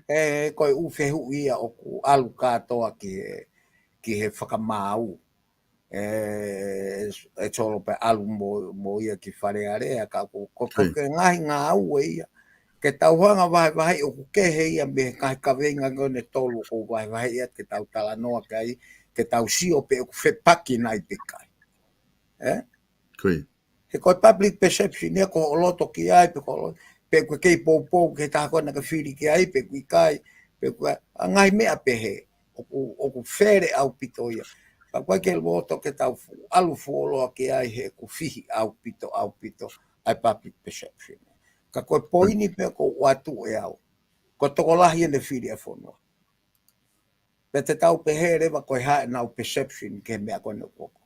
Ē, ko e ʻū fehuʻi ia ʻoku ʻalu kātoa ki he, ki he fakamaau. Ē, ē Solo pea ʻalu mo, mo ia ki Fale Alea, ka ko, ko, ko e ngaahi ngāue ia. Ke tau hanga vahevahe ʻoku kehe ia mei he ngaahi kaveinga ko eni ʻe tolu ʻoku vahevahe ia ke tau talanoa ki ai, ke tau sio pe ʻoku fepaki nai pe ʻikai. Ē? He ko e public perception ia ko hoʻo loto ki ai, pe ko hoʻo lo-, pe ʻoku ke kei poupou ki he taha ko ē naʻa ke fili ki ai, pe ʻoku ʻikai, pe ʻoku ʻa e ngaahi meʻa pehē, ʻoku, ʻoku fele ʻaupito ia. Ka ʻoku ʻikai ke loto ke tau fu-, ʻalu fuoloa ki ai he ʻoku fihi ʻaupito, ʻaupito, ʻa e public perception. Ka ko e poini pē ʻoku ou ʻoatu ʻe au, ko e tokolahi ʻene fili ʻa e fonua. Pea te tau pehē leva ko e hā ʻenau perception ki he meʻa ko eni ʻoku hoko.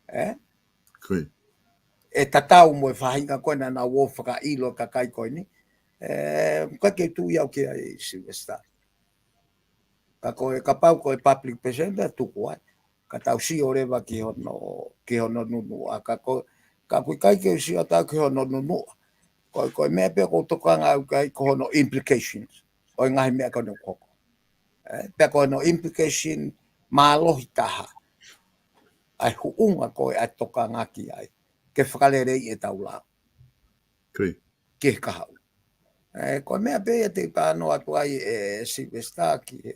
Ē? Ko ia. ʻE tatau mo e faʻahinga ko ē naʻa nau ō fakaʻilo e kakai ko eni. Ē, ʻikai ke u tui au ki ai, Sylvester. Ka ko e, kapau ko e public perception, tuku ai. Ka tau sio leva ki hono, ki hono nunuʻa. Ka ko, ka ʻoku ʻikai ke u sio atu au ki hono nunuʻa. Ko, ko e meʻa pē ʻoku ou tokanga au ki ai ko hono implications ʻo e ngaahi meʻa ko eni ʻoku hoko. Ē, pea ko hono implication mālohi taha ʻa e huʻunga ko ē ʻa e tokanga ki ai ke fakaleleiʻi ʻetau lao. Ko ia. Ki he kahaʻu. Ē, ko e meʻa pē ia te u talanoa atu ai, ē, Sylvester, ki he,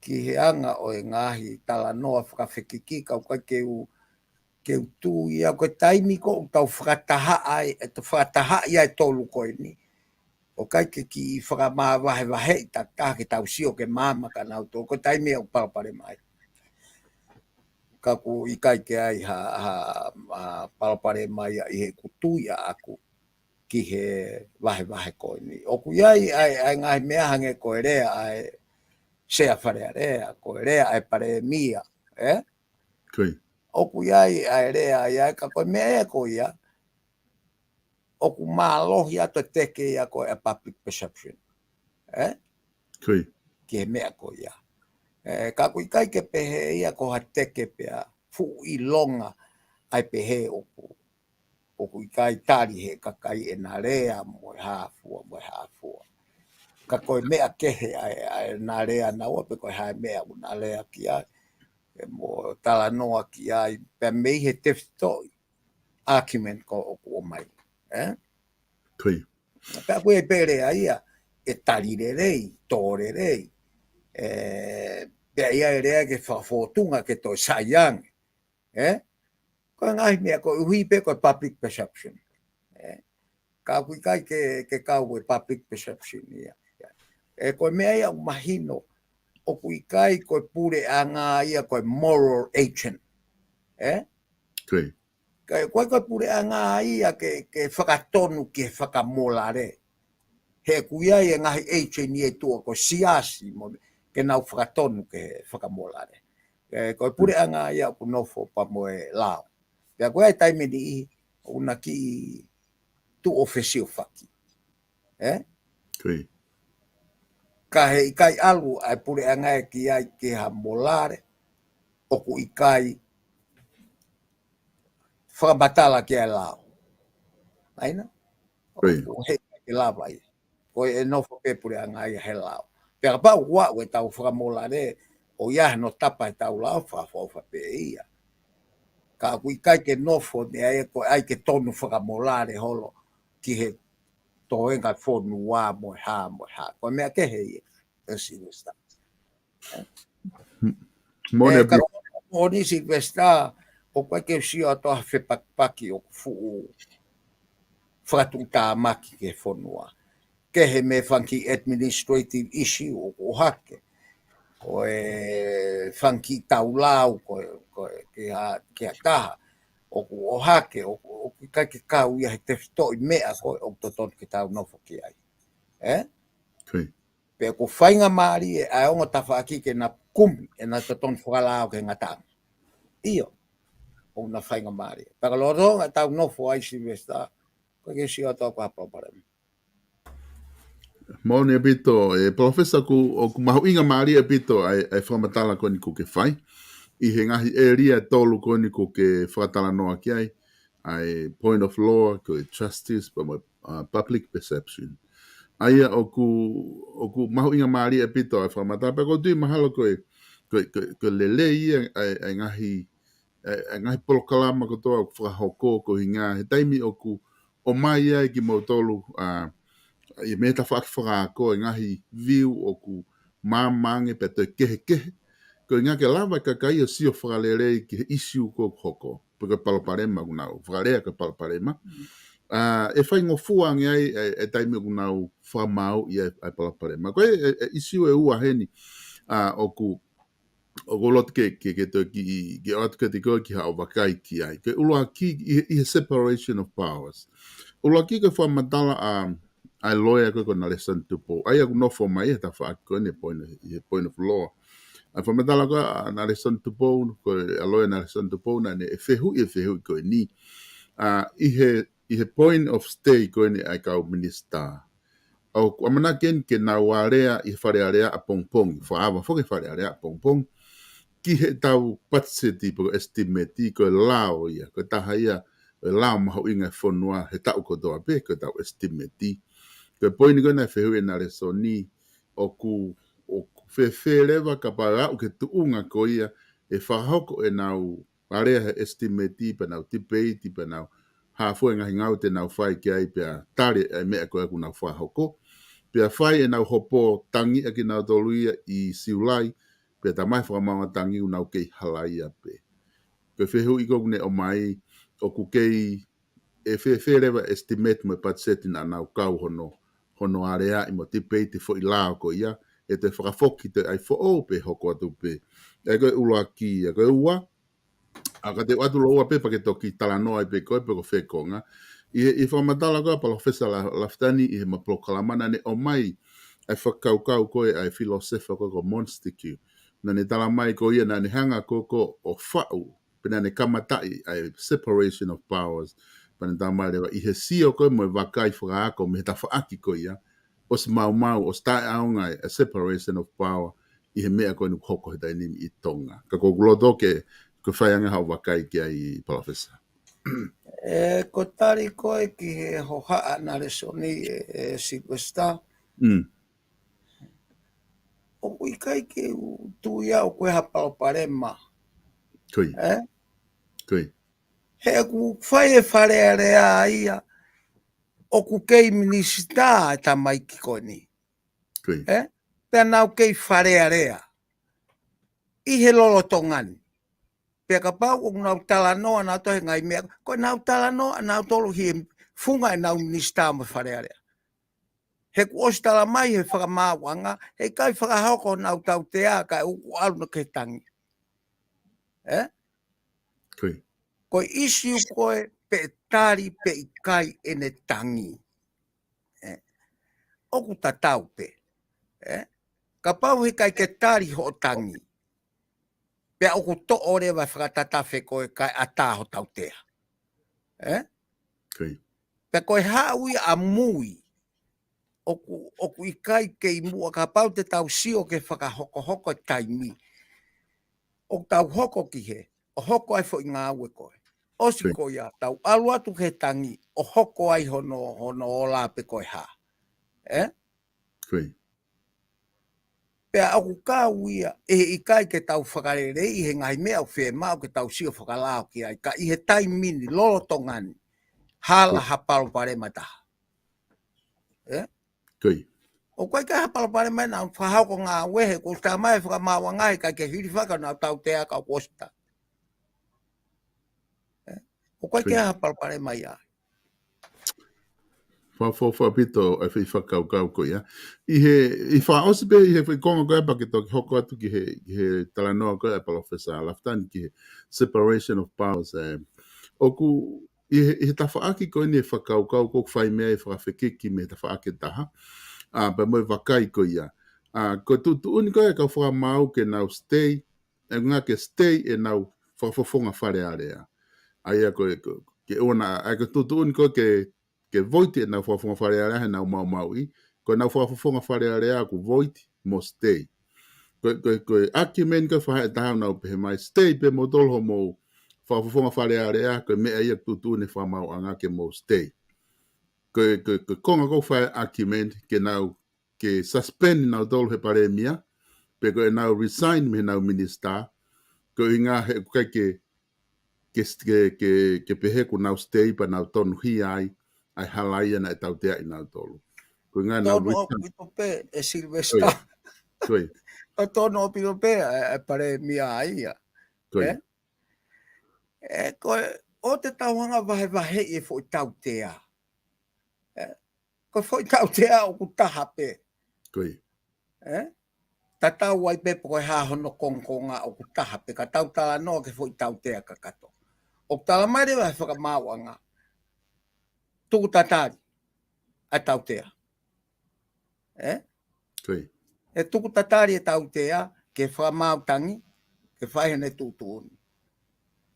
ki he anga ʻo e ngaahi talanoa fakafekiki, ka ʻoku ʻikai ke u, ke u tui au ko e taimi ko ē ʻoku tau fakataha ai, ʻe tau fakatahaʻi ai e tolu ko eni. ʻOku ʻikai ke kiʻi fakamavahevaheʻi takitaha ke tau sio ki he maama ka nau tō, ko e taimi ia ʻoku palopalema ai. Ka ʻoku ʻikai ke ʻi ai ha, ha, ha palopalema ia ʻi heʻeku tui ʻaʻaku ki he vahevahe ko eni. ʻOku ʻi ai, ʻa e, ʻa e ngaahi meʻa hangē ko e lea ʻa e Sea Fale Alea, ko e lea ʻa e Palēmia, ē? Ko ia. ʻOku ʻi ai, ʻa e lea ʻa ia, ka ko e meʻa ia ko ia, ʻoku mālohi atu e teke ia ko e public perception. Ē? Ko ia. Ki he meʻa ko ia. Ē, ka ʻoku ʻikai ke pehē ia ko ha teke pea fuʻu ʻilonga ai pehē ʻoku, ʻoku ʻikai tali he kakai ʻena lea mo e hā fua, mo e hā fua. Ka ko e meʻa kehe ʻa e, ʻa ʻena lea naua pe ko e hā e meʻa ʻoku na lea ki ai, ē, mo talanoa ki ai, pea mei he tefitoʻi argument ko ē ʻoku ʻomai. Ē? Ko ia. Pea ʻoku ʻi ai pē lea ia, ʻe tali lelei, tō lelei. Ē, pea ʻi ai e lea ke fakafōtunga ke toe sai ange. Ē? Ko e ngaahi meʻa koeʻuhi pē ko e public perception. Ē? Ka ʻoku ʻikai ke, ke kau e public perception ia. Ē, ko e meʻa ia ʻoku mahino, ʻoku ʻikai ko e puleʻanga ia ko e moral agent. Ē? Ko ia. Ka ʻoku ʻikai ko e puleʻanga ia ke, ke fakatonu ki he fakamolale. He ʻoku ʻi ai e ngaahi agent ia ʻi tuʻa ko e siasi mo, ke nau fakatonu ki he fakamolale. Ē, ko e puleʻanga ia ʻoku nofo pea mo e lao. Pea ko e taimi ni ʻoku na kiʻi tuʻu ʻo fesiofaki. Ē? Ko ia. Ka he ʻikai ʻalu ʻa e puleʻanga ia ki ai ki ha molale, ʻoku ʻikai fakamatala ki ai e lao. ʻAi na? Ko ia. ʻOku ʻikai ke lava ia. Ko e nofo pē puleʻanga ia he lao. Pea kapau ʻoku ʻi ai ʻetau fakamolale, ʻoku ʻi ai hano tapa ʻetau lao, fakaʻofoʻofa pē ia. Ka ʻoku ʻikai ke nofo, meʻa ia ko e ʻai ke tonu fakamolale holo ki he toenga fonua mo e hā, mo e hā. Ko e meʻa kehe ia, ē Sylvester. Moʻoni ʻaupito. Ka ko eni Sylvester, ʻoku ʻikai ke u sio atu ha fepakipaki ʻoku fuʻu fakatuʻutāmaki ki he fonua. Kehe mei he fanga kiʻi administrative issue ʻoku ʻohake. Ko e fanga kiʻi taulau, ko e, ko e, ki ha, ki ha taha. ʻOku ʻohake, ʻoku, ʻoku ʻikai ke kau ia he tefitoʻi meʻa ko ē ʻoku totonu ke tau nofo ki ai. Ē? Ko ia. Pea ʻoku faingamālie ʻa e ongo tafaʻaki ke na kumi ʻena totonu fakalao ki he ngataʻanga. ʻIo, ʻoku na faingamālie. Pea ka lolotonga ʻetau nofo ai Sylvester, ʻoku ʻikai ke u sio atu au ko ha palopalema. Moʻoni ʻaupito, ē, Palōfesa, ʻoku, ʻoku mahuʻinga mālie ʻaupito ʻa e, ʻa e fakamatala ko eni ʻoku ke fai. ʻI he ngaahi ʻēlia ʻe tolu ko eni ʻoku ke fakatalanoa ki ai, ʻa e point of law, ko e justice, pea mo e, uh, public perception. ʻA ia ʻoku, ʻoku mahuʻinga mālie ʻaupito ʻa e fakamatala, pea ʻoku ou tui mahalo ko e, ko e, ko e, ko e lelei ia ʻa e, ʻa e ngaahi, ʻa e, ʻa e ngaahi polokalama kotoa ʻoku fakahoko ko e ʻuhinga, he taimi ʻoku ʻomai ai kimoutolu, ʻa, ʻi he mei he tafaʻaki fakaako e ngaahi view ʻoku maama ange pea toe kehekehe. Ko e ʻuhinga ke lava e kakai ʻo sio fakalelei ki he issue ko ē ʻoku hoko. Pe ko e palopalema ʻoku nau fakalea ko e palopalema. Mm. ʻA, ʻe faingofua ange ai, ʻe, ʻe taimi ʻoku nau fakamaauʻi ai, ʻa e palopalema. Ko e, ʻe, ʻe issue ʻe ua heni, ʻa, ʻoku, ʻoku ou loto ke, ke, ke toe kiʻi, ke ʻoatu kiate koe ki haʻo vakai ki ai. Ko e ʻuluaki ʻi he, ʻi he separation of powers. ʻUluaki ko e fakamatala ʻa, ʻa e loea ko ē ko Nalesoni Tupou. ʻA ia ʻoku nofo mai he tafaʻaki ko eni point, he point of law. ʻA e fakamatala ko ē ʻa Nalesoni Tupou, ko e ʻa e loea Nalesoni Tupou naʻa ne fehuʻi e fehuʻi ko eni. ʻA, ʻi he, ʻi he point of stay ko eni ʻa e kau minisitā. ʻOku ʻamanaki eni ke nau alea ʻi he Fale Alea ʻapongipongi, fakaava foki he Fale Alea ʻapongipongi, ki heʻetau patiseti pe ko e estimate, ko e lao ia, ko e taha ia ʻo e lao mahuʻinga e fonua he taʻu kotoa pē, ko ʻetau estimate. Ko e poini ko ē naʻe fehuʻi ʻe Nalesoni, ʻoku, ʻoku fēfē leva kapau ʻe aʻu ki he tuʻunga ko ia ʻe fakahoko ʻenau alea he estimate, pea nau tipeiti, pea nau hā fua e ngaahi ngāue te nau fai ki ai, pea tali ʻa e meʻa ko ē ʻoku nau fakahoko. Pea fai ʻenau hopo tangi ʻa kinautolu ia ʻi Siulai, pea talamai fakamaauʻanga tangi ʻoku nau kei halaia pē. Ko e fehuʻi ko ē ʻoku ne ʻomai, ʻoku kei, ʻe fēfē leva e estimate mo e patiseti naʻa nau kau hono, hono aleaʻi mo tipeiti e foʻi lao ko ia, ʻe toe fakafoki toe ʻai foʻou pe hoko atu pē. ʻA ia ko e ʻuluaki ia, ko e ua, ʻa, ka te u ʻoatu lōua pē pea ke toki talanoa ai pē koe pe ko fē konga. ʻI he, ʻi he fakamatala ko ē ʻa Palōfesa La-, Lafitani ʻi heʻema polokalama naʻa ne ʻomai ʻa e fakakaukau ko ē ʻa e filōsefa ko ē ko Montesquieu. Naʻa ne talamai ko ia naʻa ne hanga ko ē ko ē ʻo faʻu, pe naʻa ne kamataʻi ʻa e separation of powers. Pea ne talamai leva ʻi he sio ko ē mo e vakai fakaako mei he tafaʻaki ko ia, ʻosi maumau, ʻosi taʻeʻaonga ʻa e separation of power ʻi he meʻa ko eni ʻoku hoko he taimi ni ʻi Tonga. Ka ko ʻeku loto ke, ke fai ange haʻo vakai ki ai, Palōfesa. ʻE, ko e tali ko ē ki he hohaʻa ʻa Nalesoni, ʻe, ʻe Sylvester. Mm. ʻOku ʻikai ke u tui au ko e hā e palopalema. Ko ia. ʻE? Ko ia. He ʻoku fai e Fale Alea ia, ʻoku kei minisitā e tamaiki ko eni. Ko ia. ʻE? Pea nau kei Fale Alea ʻi he lolotonga ni. Pea kapau ʻoku nau talanoa nautolu he ngaahi meʻa, ko ʻenau talanoa nautolu he funga ʻenau minisitā mo e Fale Alea. He kuo ʻosi talamai he fakamaauʻanga, heʻikai fakahoko honau tautea kae ʻoku ʻalu ʻo kei tangi. ʻE? Ko ia. Ko e ʻisiū ko ē pe ʻe tali pe ʻikai ʻene tangi. ʻE? ʻOku tatau pē. ʻE? Kapau heʻikai ke tali hoʻo tangi, pea ʻoku toʻo leva e fakatatafe ko ē kae ʻatā ho tautea. ʻE? Ko ia. Pea ko e haʻu ia ʻamui, ʻoku, ʻoku ʻikai kei muʻa kapau te tau sio ki he fakahokohoko e taimi. ʻOku tau hoko ki hē, ʻo hoko ai e foʻi ngāue ko ē. ʻOsi Ko ia. ko ia, tau ʻalu atu ki he tangi, ʻo hoko ai hono, hono ola pe ko e hā. ʻE? Ko ia. Pea ʻoku kau ia, ʻe ʻikai ke tau fakaleleiʻi he ngaahi meʻa ʻoku fiemaʻu ke tau sio fakalao ki ai, ka ʻi he taimi ni, lolotonga ni, hala Ko ia. ha palopalema ʻe taha. ʻE? Ko ia. ʻOku ʻikai ke ha palopalema naʻa nau fakahoko ngāue he kuo ʻosi talamai he fakamaauʻanga heʻikai ke hilifaki honau tautea ka kuo ʻosi tā. ʻE? ʻOku ʻikai Ko ke ia. ha palopalema ia. Fakaʻofoʻofa ʻaupito ʻa e foʻi fakakaukau ko ia. ʻI he, ʻi he fakaʻosi pē, ʻi he foʻi konga ko ia pea ke toki hoko atu ki he, ki he talanoa ko ia ʻa Palōfesa Lafitani ki he separation of powers, ʻe. ʻOku, ʻi he, ʻi he tafaʻaki ko eni e fakakaukau ʻoku fai mei ai e fakafekiki mei he tafaʻaki ʻe taha. ʻA, pea mo e vakai ko ia. ʻA, ko e tuʻutuʻuni ko ia ʻa e kau fakamaau ke nau stay, ʻe ngā ke stay ʻenau fakafofonga Fale Alea. ʻA ia ko e, ko, ke ʻoua naʻa, ʻa ia ko e tuʻutuʻuni ko ē ke, ke voiti ʻenau fakafofonga Fale Alea heʻenau maumauʻi, ko ʻenau fakafofonga Fale Alea ʻoku voiti mo stay. Ko, ko, ko e argument ko ē faʻahi ʻe taha ʻoku nau pehē mai, stay pē moutolu hoʻomou fakafofonga Fale Alea, ko e meʻa ia ʻoku tuʻutuʻuni ʻe he fakamaauʻanga ke mou stay. Ko, ko, ko e konga ko ē ʻoku fai ai e argument ke nau ke suspend nautolu he palēmia, pe ko ʻenau resign mei heʻenau minisitā, ko e ʻuhinga he ʻoku ʻikai ke, ke, ke, ke, ke pehē kuo nau stay pea nau tonuhia ai ʻa e hala ia naʻe tauteaʻi nautolu. Ko e ʻuhinga naʻa nau Tonu resign. ʻaupito pē, ʻe Sylvester. Ko ia. Ko ia. Tonu ʻaupito pē, ʻa e, ʻa e palēmia ia. Ko ia. ʻE? ʻE, ko e, ʻoua te tau hanga vahevaheʻi e foʻi tautea. ʻE? Ko e foʻi tautea ʻoku taha pē. Ko ia. ʻE? Tatau ai pē pe ko e hā hono kongokonga ʻoku taha pē ka tau talanoa ki he foʻi tautea kakato. ʻOku talamai leva ʻe he fakamaauʻanga. tuku tatali ʻa e tautea. ʻE? Ko ia. ʻE tuku tatali e tautea ke fakamaau tangi, ke fai hene tuʻutuʻuni.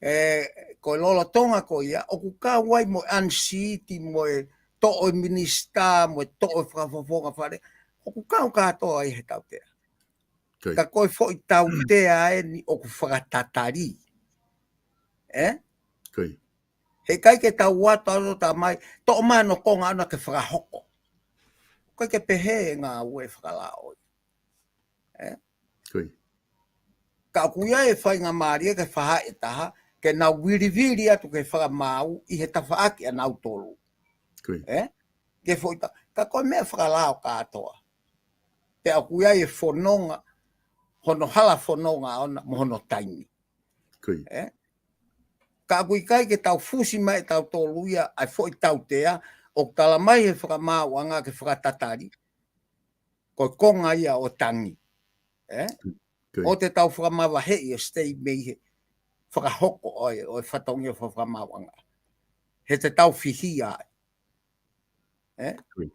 ʻE, ko e lolotonga ko ia, ʻoku kau ai mo e ʻanisiti, mo e toʻo e minisitā, mo e toʻo e fakafofonga fale, ʻoku kau kātoa ai he tautea. Ko ia. Ka ko e foʻi tautea eni ʻoku fakatatali. ʻE? Ko ia. He ʻikai ke tau ʻatu ʻo talamai, toʻo mai hono konga ʻana ke fakahoko. ʻIkai ke pehē e ngāue fakalao. ʻE? Ko ia. Ka ʻoku ʻi ai e faingamālie ke fakahā ʻe taha, ke nau vilivili atu ke fakamaau ʻi he tafaʻaki ʻanautolu. Ko ia. ʻE? Ke foʻi ta-, ka ko e meʻa fakalao kātoa. Pea ʻoku ʻi ai e fononga, hono hala fononga ʻona, mo hono taimi. Ko ia. ʻE? Ka ʻoku ʻikai ke tau fusi mai ʻe tautolu ia, ʻa e foʻi tautea, ʻoku talamai he fakamaauʻanga ke fakatatali, ko e konga ia ʻo e tangi. ʻE? Ko ia. ʻOua te tau fakamavaheʻi e stay mei he fakahoko ʻo e, ʻo e fatongia fa-, fakamaauʻanga. He te tau fihia ai. ʻE? Ko ia.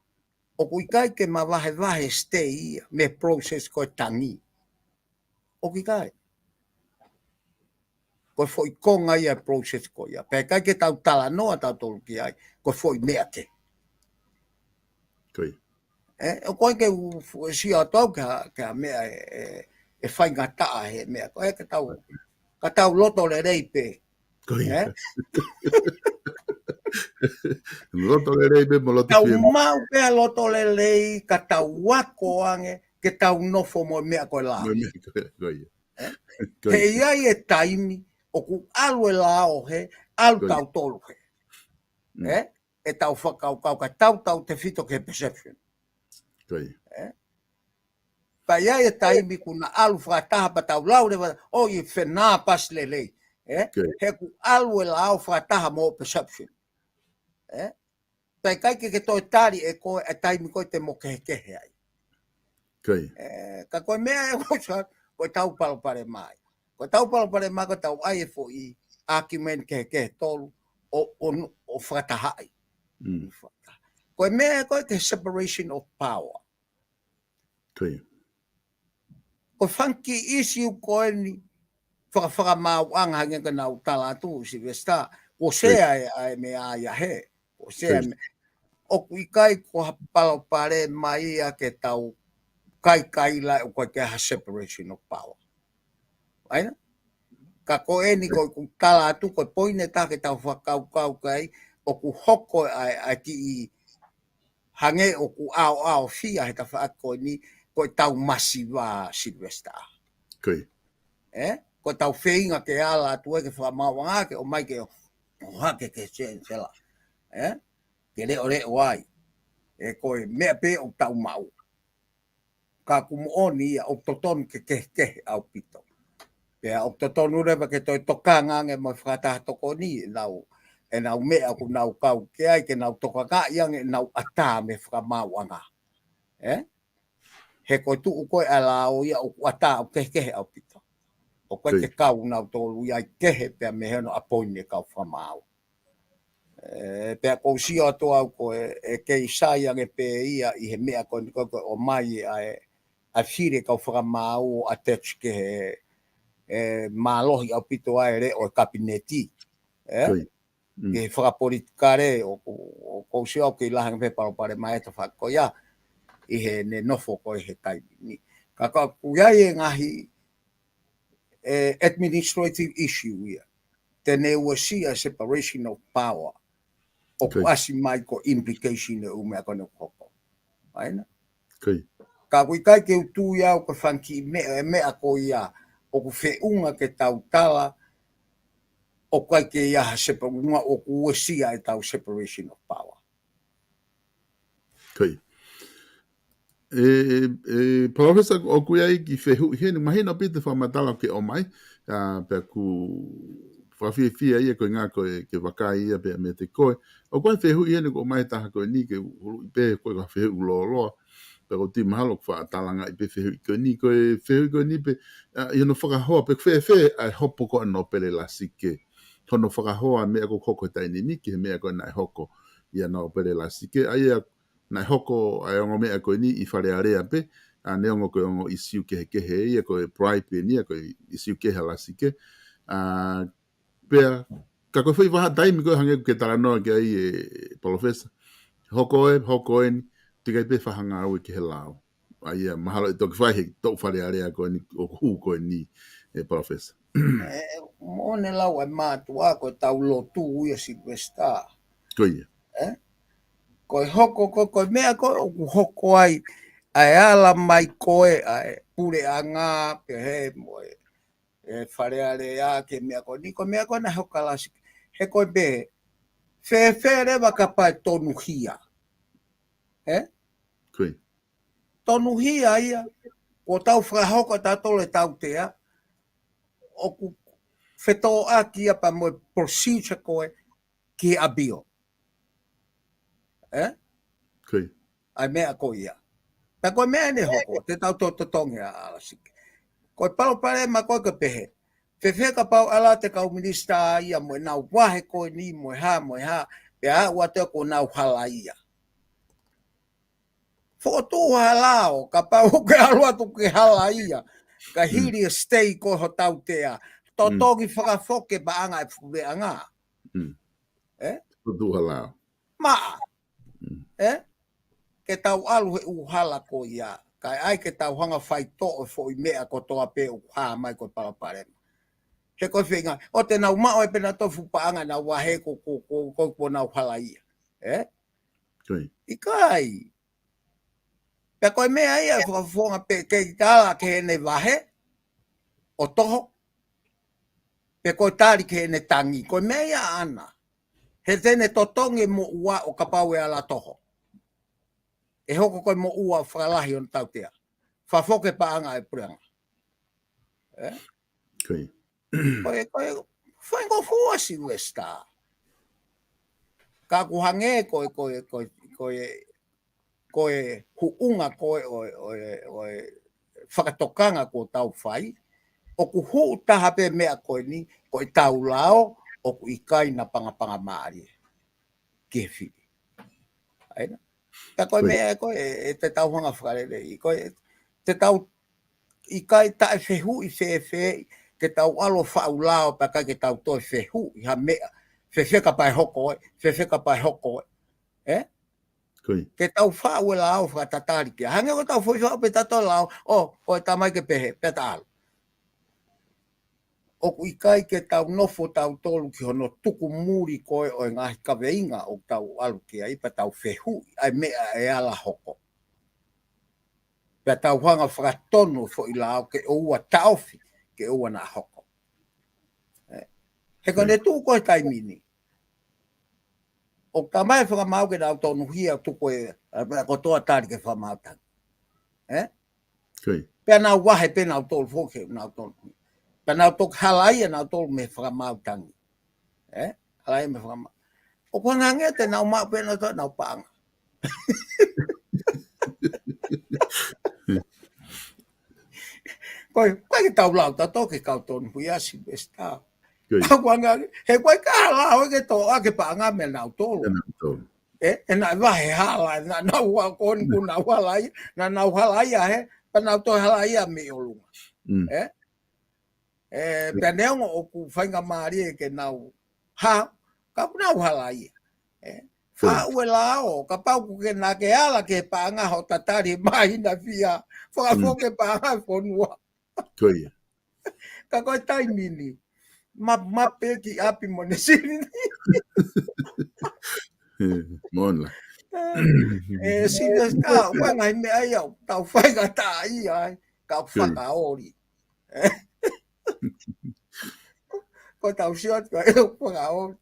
ʻOku ʻikai ke mavahevahe stay ia mei he process ko e tangi. ʻOku ʻikai. Ko e foʻi konga ia e process ko ia. Pea ʻikai ke tau talanoa tautolu ki ai, ko e foʻi meʻa kehe. Ko ia. ʻE, ʻoku ʻikai ke u fu-, sio atu au ki ha, ki ha meʻa ʻe, ʻe, ʻe faingataʻa he meʻa ko ē, ka tau, ka tau loto lelei pē. Ko ia. ʻE? Loto lelei pē mo loto fiemaʻu. Tau maʻu pē ʻa e loto lelei, ka tau ako ange, ke tau nofo mo e meʻa ko e lao. Mo e meʻa ko e, ko ia. ʻE? Ko ia. He ʻi ai e taimi, ʻoku ʻalu e lao he, ʻalu tautolu he. Mm. ʻE? ʻEtau fakakaukau ka tau tautefito ki he perception. Ko ia. ʻE? Pea ʻi ai e taimi kuo na ʻalu fakataha pea tau lau leva, ʻo ʻi fenā pasi lelei. ʻE? Ko ia. He kuo ʻalu e lao fakataha mo perception. ʻE? Pea ʻikai ke ke toe tali ʻe koe e taimi ko ē te mo kehekehe ai. Ko ia. ʻE, ka ko e meʻa ʻe ko sa, ko e tau palopalema ia. Ko e tau palopalema ko e tau ʻai e foʻi argument kehekehe tolu ʻo, ʻo, ʻo fakatahaʻi. Mm. Ko e meʻa ko ē ke separation of power. Ko ia. Ko e fanga kiʻi ʻisiu ko eni, faka-, fakamaauʻanga hangē ko ʻenau tala atu, Sylvester, kuo sea e, ʻa e meʻa ia he. Kuo sea e meʻa. ʻOku ʻikai ko ha palopalema ia ke tau kaikaila ʻoku ʻikai ke ha separation of power. ʻAina? Ka ko eni ko ʻeku tala atu, ko e poini ʻe taha ke tau fakakaukau ki ai, ʻoku hoko ʻa e, ʻa e kiʻi hangē ʻoku ʻaoʻaofia he tafaʻaki ko eni, ko e tau masiva Sylvester. Ko ia. ʻE? Ko e tau feinga ke ala atu ē ke fakamaauʻanga ke ʻomai ke ʻohake ki he Chancellor. ʻE? Ke leʻoleʻo ai. ʻE ko e meʻa pē ʻoku tau maʻu. Ka ʻoku moʻoni ia ʻoku totonu ke kehekehe ʻaupito. Pea ʻoku totonu leva ke toe tokanga ange mo e fakataha tokoni ʻenau, ʻenau meʻa ʻoku nau kau ki ai ke nau tokangaʻi ange ʻenau ʻatā mei he fakamaauʻanga. ʻE? He ko e tuʻu ko ē ʻa e lao ia ʻoku ʻatā ʻoku kehekehe ʻaupito. ʻOku ʻikai ke kau nautolu ia ʻi kehe pea mei hono appoint e kau fakamaau. ʻE, pea ʻoku ou sio atu au ko e, ʻe kei sai ange pē ia ʻi he meʻa ko eni ko e, ko e ʻomai ʻa e, ʻa e fili e kau fakamaau ʻo attach ki he, ʻe, mālohi ʻaupito ʻa e leʻo e kapineti. ʻE? Ko ia. Mm. Ki he fakapolitikale, ʻoku, ʻoku ou sio au kei lahi ange pē palopalema e tafaʻaki ko ia, ʻi heʻene nofo ko ē he taimi ni. Ka, ka ʻoku ʻi ai e ngaahi, ʻe, administrative issue ia. Te ne uesia separation of power. ʻOku ʻasi mai ko e implication e ʻū meʻa ko eni ʻoku hoko. ʻAina? Ko ia. Ka ʻoku ʻikai ke u tui au ko e fanga kiʻi meʻa, e meʻa ko ia, ʻoku feʻunga ke tau tala, ʻoku ʻikai ke ʻi ai ha sepa-, ʻuhinga ʻoku uesia e tau separation of power. Ko ia. ʻE, ʻe, Palōfesa, ʻoku ʻi ai e kiʻi fehuʻi heni, mahino pē e fakamatala ʻoku ke ʻomai, ʻa, pea ʻoku fakafiefia ia ko e ʻuhinga ko e ke vakai ia pea meiate koe. ʻOku ʻi ai e fehuʻi heni ʻoku ʻomai he taha ko eni ke huluʻi pē ko e ka fehuʻi lōloa. Pea ʻoku ou tui mahalo ʻoku faʻa talangaʻi pē fehuʻi ko eni, ko e fehuʻi ko eni pē, ʻa, ʻi hono fakahoa pē fēfē ʻa e hopo ko ē ʻa Nōpele Lasike. Hono fakahoa e meʻa ʻoku hoko he taimi ni ki he meʻa ko ē naʻe hoko. ʻia Nōpele Lasike, ʻa ia naʻe hoko ʻa e ongo meʻa ko eni ʻi Fale Alea pē, ʻa neongo ko e ongo ʻisiū kehekehe ia, ko e bribe eni ia, ko e ʻisiū kehe ʻa Lasike. ʻA, pea, ka ko e foʻi vahaʻa taimi ko e hangē ko e talanoa ki ai ʻe Palōfesa. Hoko ē, hoko eni, teʻeki ai pē fakahanga ʻe he lao. ʻA ia, mahalo ʻe toki fai he toʻu Fale Alea ko eni, ʻoku hū ko eni, ʻe Palōfesa. ʻE, mo ne lau ʻa e mātuʻa ko e tau lotu ia Silivesitā. Ko ia. ʻE? Ko e hoko, ko, ko e meʻa ko ē ʻoku hoko ai, ʻa e ala mai ko ē, ʻa e puleʻanga, pehē mo e, ʻe Fale Alea ke meʻa ko eni, ko e meʻa ko ē naʻe hoko ʻa Lasike. He ko e pehē, fēfē leva kapau ʻe tonuhia. ʻE? Ko ia. Tonuhia ia, ko e tau fakahoko ʻa tautolu e tautea, ʻoku fetōʻaki ia pea mo e procedure ko ē ki ʻapio. ʻE? Ko ia. ʻA e meʻa ko ia. Pea ko e meʻa eni hoko, te tau to-, totongi ʻa Lasike. Ko e palopalema ko ē ke pehē. Fēfē kapau ʻalu atu e kau minisitā ia mo ʻenau vahe ko eni mo e hā, mo e hā, pea aʻu atu ʻoku nau halaia. Fokotuʻu ha lao, kapau ke ʻalu atu ke halaia. Ka hili e stay ko ho tautea. Totongi fakafoki paʻanga e fuleʻanga. Mm. ʻE? Fokotuʻu ha lao. Maʻa. Mm. ʻE? Ke tau ʻalu he ʻū hala ko ia. Kae ʻai ke tau hanga faitoʻo e foʻi meʻa kotoa pē ʻoku hā mai ko e palopalema. He ko e feinga, ʻo te nau maʻu e pena tofu paʻanga nau vahe ko, ko, ko, ko, ko nau halaia. ʻE? Ko ia. ʻIkai. Pea ko e meʻa ia e fakafofonga pē ke tala ke ne vahe, ʻo toho, pe ko e tali ke ne tangi. Ko e meʻa ia ʻaʻana. He te ne totongi e moʻua ʻo kapau ʻe ala toho. ʻE hoko ko e moʻua fakalahi ʻo e tautea. Fakafoki paʻanga e puleʻanga. ʻE? Ko ia. Ko e, ko e, faingofua Silivesitā. Ka ʻoku hangē ko e, ko e, ko e, ko e, ko e huʻunga ko e, ʻo e, ʻo e, ʻo e fakatokanga kuo tau fai, ʻoku huʻu taha pē meʻa ko eni, ko e tau lao, ʻoku ʻikai na pangapanga mālie ki he fili. ʻAi na. Ka ko e Ko ia. meʻa ko e, ʻe te tau hanga fakalelei, ko e, te tau ʻikai taʻe fehuʻi fēfē, ke tau ʻalu ʻo faʻu lao, pea ʻikai ke tau toe fehuʻi, ha meʻa, fēfē kapau ʻe hoko ē, fēfē kapau ʻe hoko ē. ʻE? Ko ia. Ke tau faʻu e lao fakatatali kia. Hangē ko e tau foʻi faʻu pē tautolu lao, ʻo, ko e tamai ke pehē, pea ta ʻalu. ʻOku ʻikai ke tau nofo tautolu ki hono tuku muli ko ē ʻo e ngaahi kaveinga ʻoku tau ʻalu ki ai pea tau fehuʻi, ʻa e meʻa ʻe ala hoko. Pea tau hanga fakatonu foʻi lao ke ʻoua taʻofi, ke ʻoua naʻa hoko. ʻE? He ko ʻene tuʻu ko e taimi ni. ʻOku tamai fakamaau ke nau tonuhia tuku e, ʻa, pea kotoa tali ke fakamaau tangi. ʻE? Ko ia. Pea nau vahe pē nautolu foki, nau tonu. Pea nau toki halaia nautolu mei he fakamaau tangi. ʻE? Halaia mei he fakamaau. ʻOku hangē te nau maʻu pē nautolu ʻenau paʻanga. Ko e, ko e ke tau lau tautolu ki he kau tonuhia Silivesitā. Ko ia. ʻOku hangē, he ko e ka hala ʻo ke toʻo ʻa e paʻanga mei nautolu. Mei nautolu. ʻE, ʻe naʻe vahe hala, naʻa nau ua ko eni kuo nau halaia, naʻa nau halaia he, pea nau toe halaia mei ʻolunga. Mm. ʻE? ʻE, pea neongo ʻoku faingamālie ke nau hā, ka kuo nau halaia. ʻE? Ko ia. Faʻu e lao, kapau ʻoku ke na ke ala ke paʻanga hoʻo tatali mai na fia, fakafoki Mm. paʻanga e fonua. Ko ia. Ka ko e taimi ni. Ma, ma pē ki ʻapi mo ne sini. Moʻoni. ʻE, Silivesitā, ʻoku ʻi ai e ngaahi meʻa ia, tau faingataʻaʻia ai, ka Ko ia. fakaoli. Ko tau sio atu ka e fakaoli.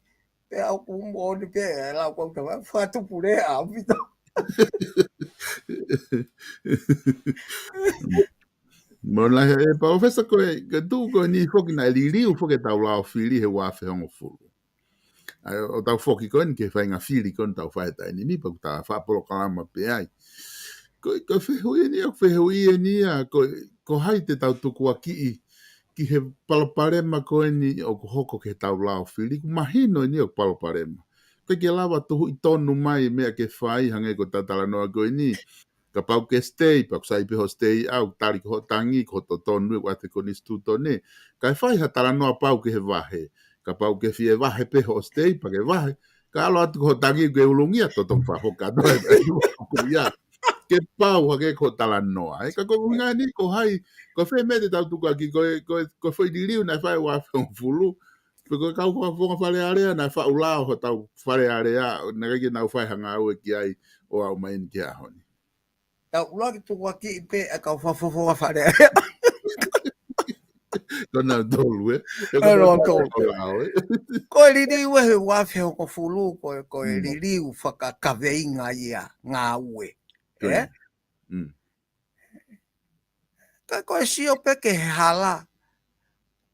Pea ʻoku moʻoni pē, e lau kau tama, fakatupu lea, ʻaupito. Moʻoni lahi ʻe Palōfesa ko e, ko e tuʻu ko eni foki naʻe liliu foki e tau lao fili he ua afe hongofulu. ʻA ia, ʻo tau foki ko eni ki he faʻahinga fili ko eni tau fai he taimi ni, pea ʻoku tau faʻa polokalama pē ai. Ko, ko e fehuʻi eni, ʻoku fehuʻi eni ia, ko, ko hai te tau tukuakiʻi, ki he palopalema ko eni ʻoku hoko ki he tau lao fili, ʻoku mahino eni ʻoku palopalema. ʻikai ke lava tuhuʻi tonu mai meʻa ke fai hangē ko e talanoa ko eni. Kapau ke stay, pea ʻoku sai pē hoʻo stay ʻau, tali ko hoʻo tangi, ko hoʻo totonu ʻoku ʻoatu ʻe he konisitūtone. Kae fai ha talanoa pau ki he vahe. Kapau ke fie vahe pē hoʻo stay, pea ke vahe. Ka ʻalu atu ko hoʻo tangi ke ulungia, totongi faʻa hoka toe. Ko ia. Ke pau hake ko e talanoa. ʻE ka ko e ʻuhinga ni ko hai, ko e fē meʻa te tau tukuakiʻi, ko e, ko e, ko e foʻi liliu naʻe fai ʻi he ua afe hongofulu. Pe ko e kau fakafofonga Fale Alea naʻe faʻu lao hotau Fale Alea, naʻe ʻikai ke nau fai ha ngāue ki ai ʻo aʻu mai eni ki he ʻaho ni. Tau ʻuluaki tukuakiʻi pē ʻa e kau fakafofonga Fale Alea. Ko nautolu, ē? Ē, ko nautolu. Ko e liliu ʻi he ua afe hongofulu, ko e, ko e liliu fakakaveinga ia ngāue. Ē? Ka ko e sio pē ki he hala.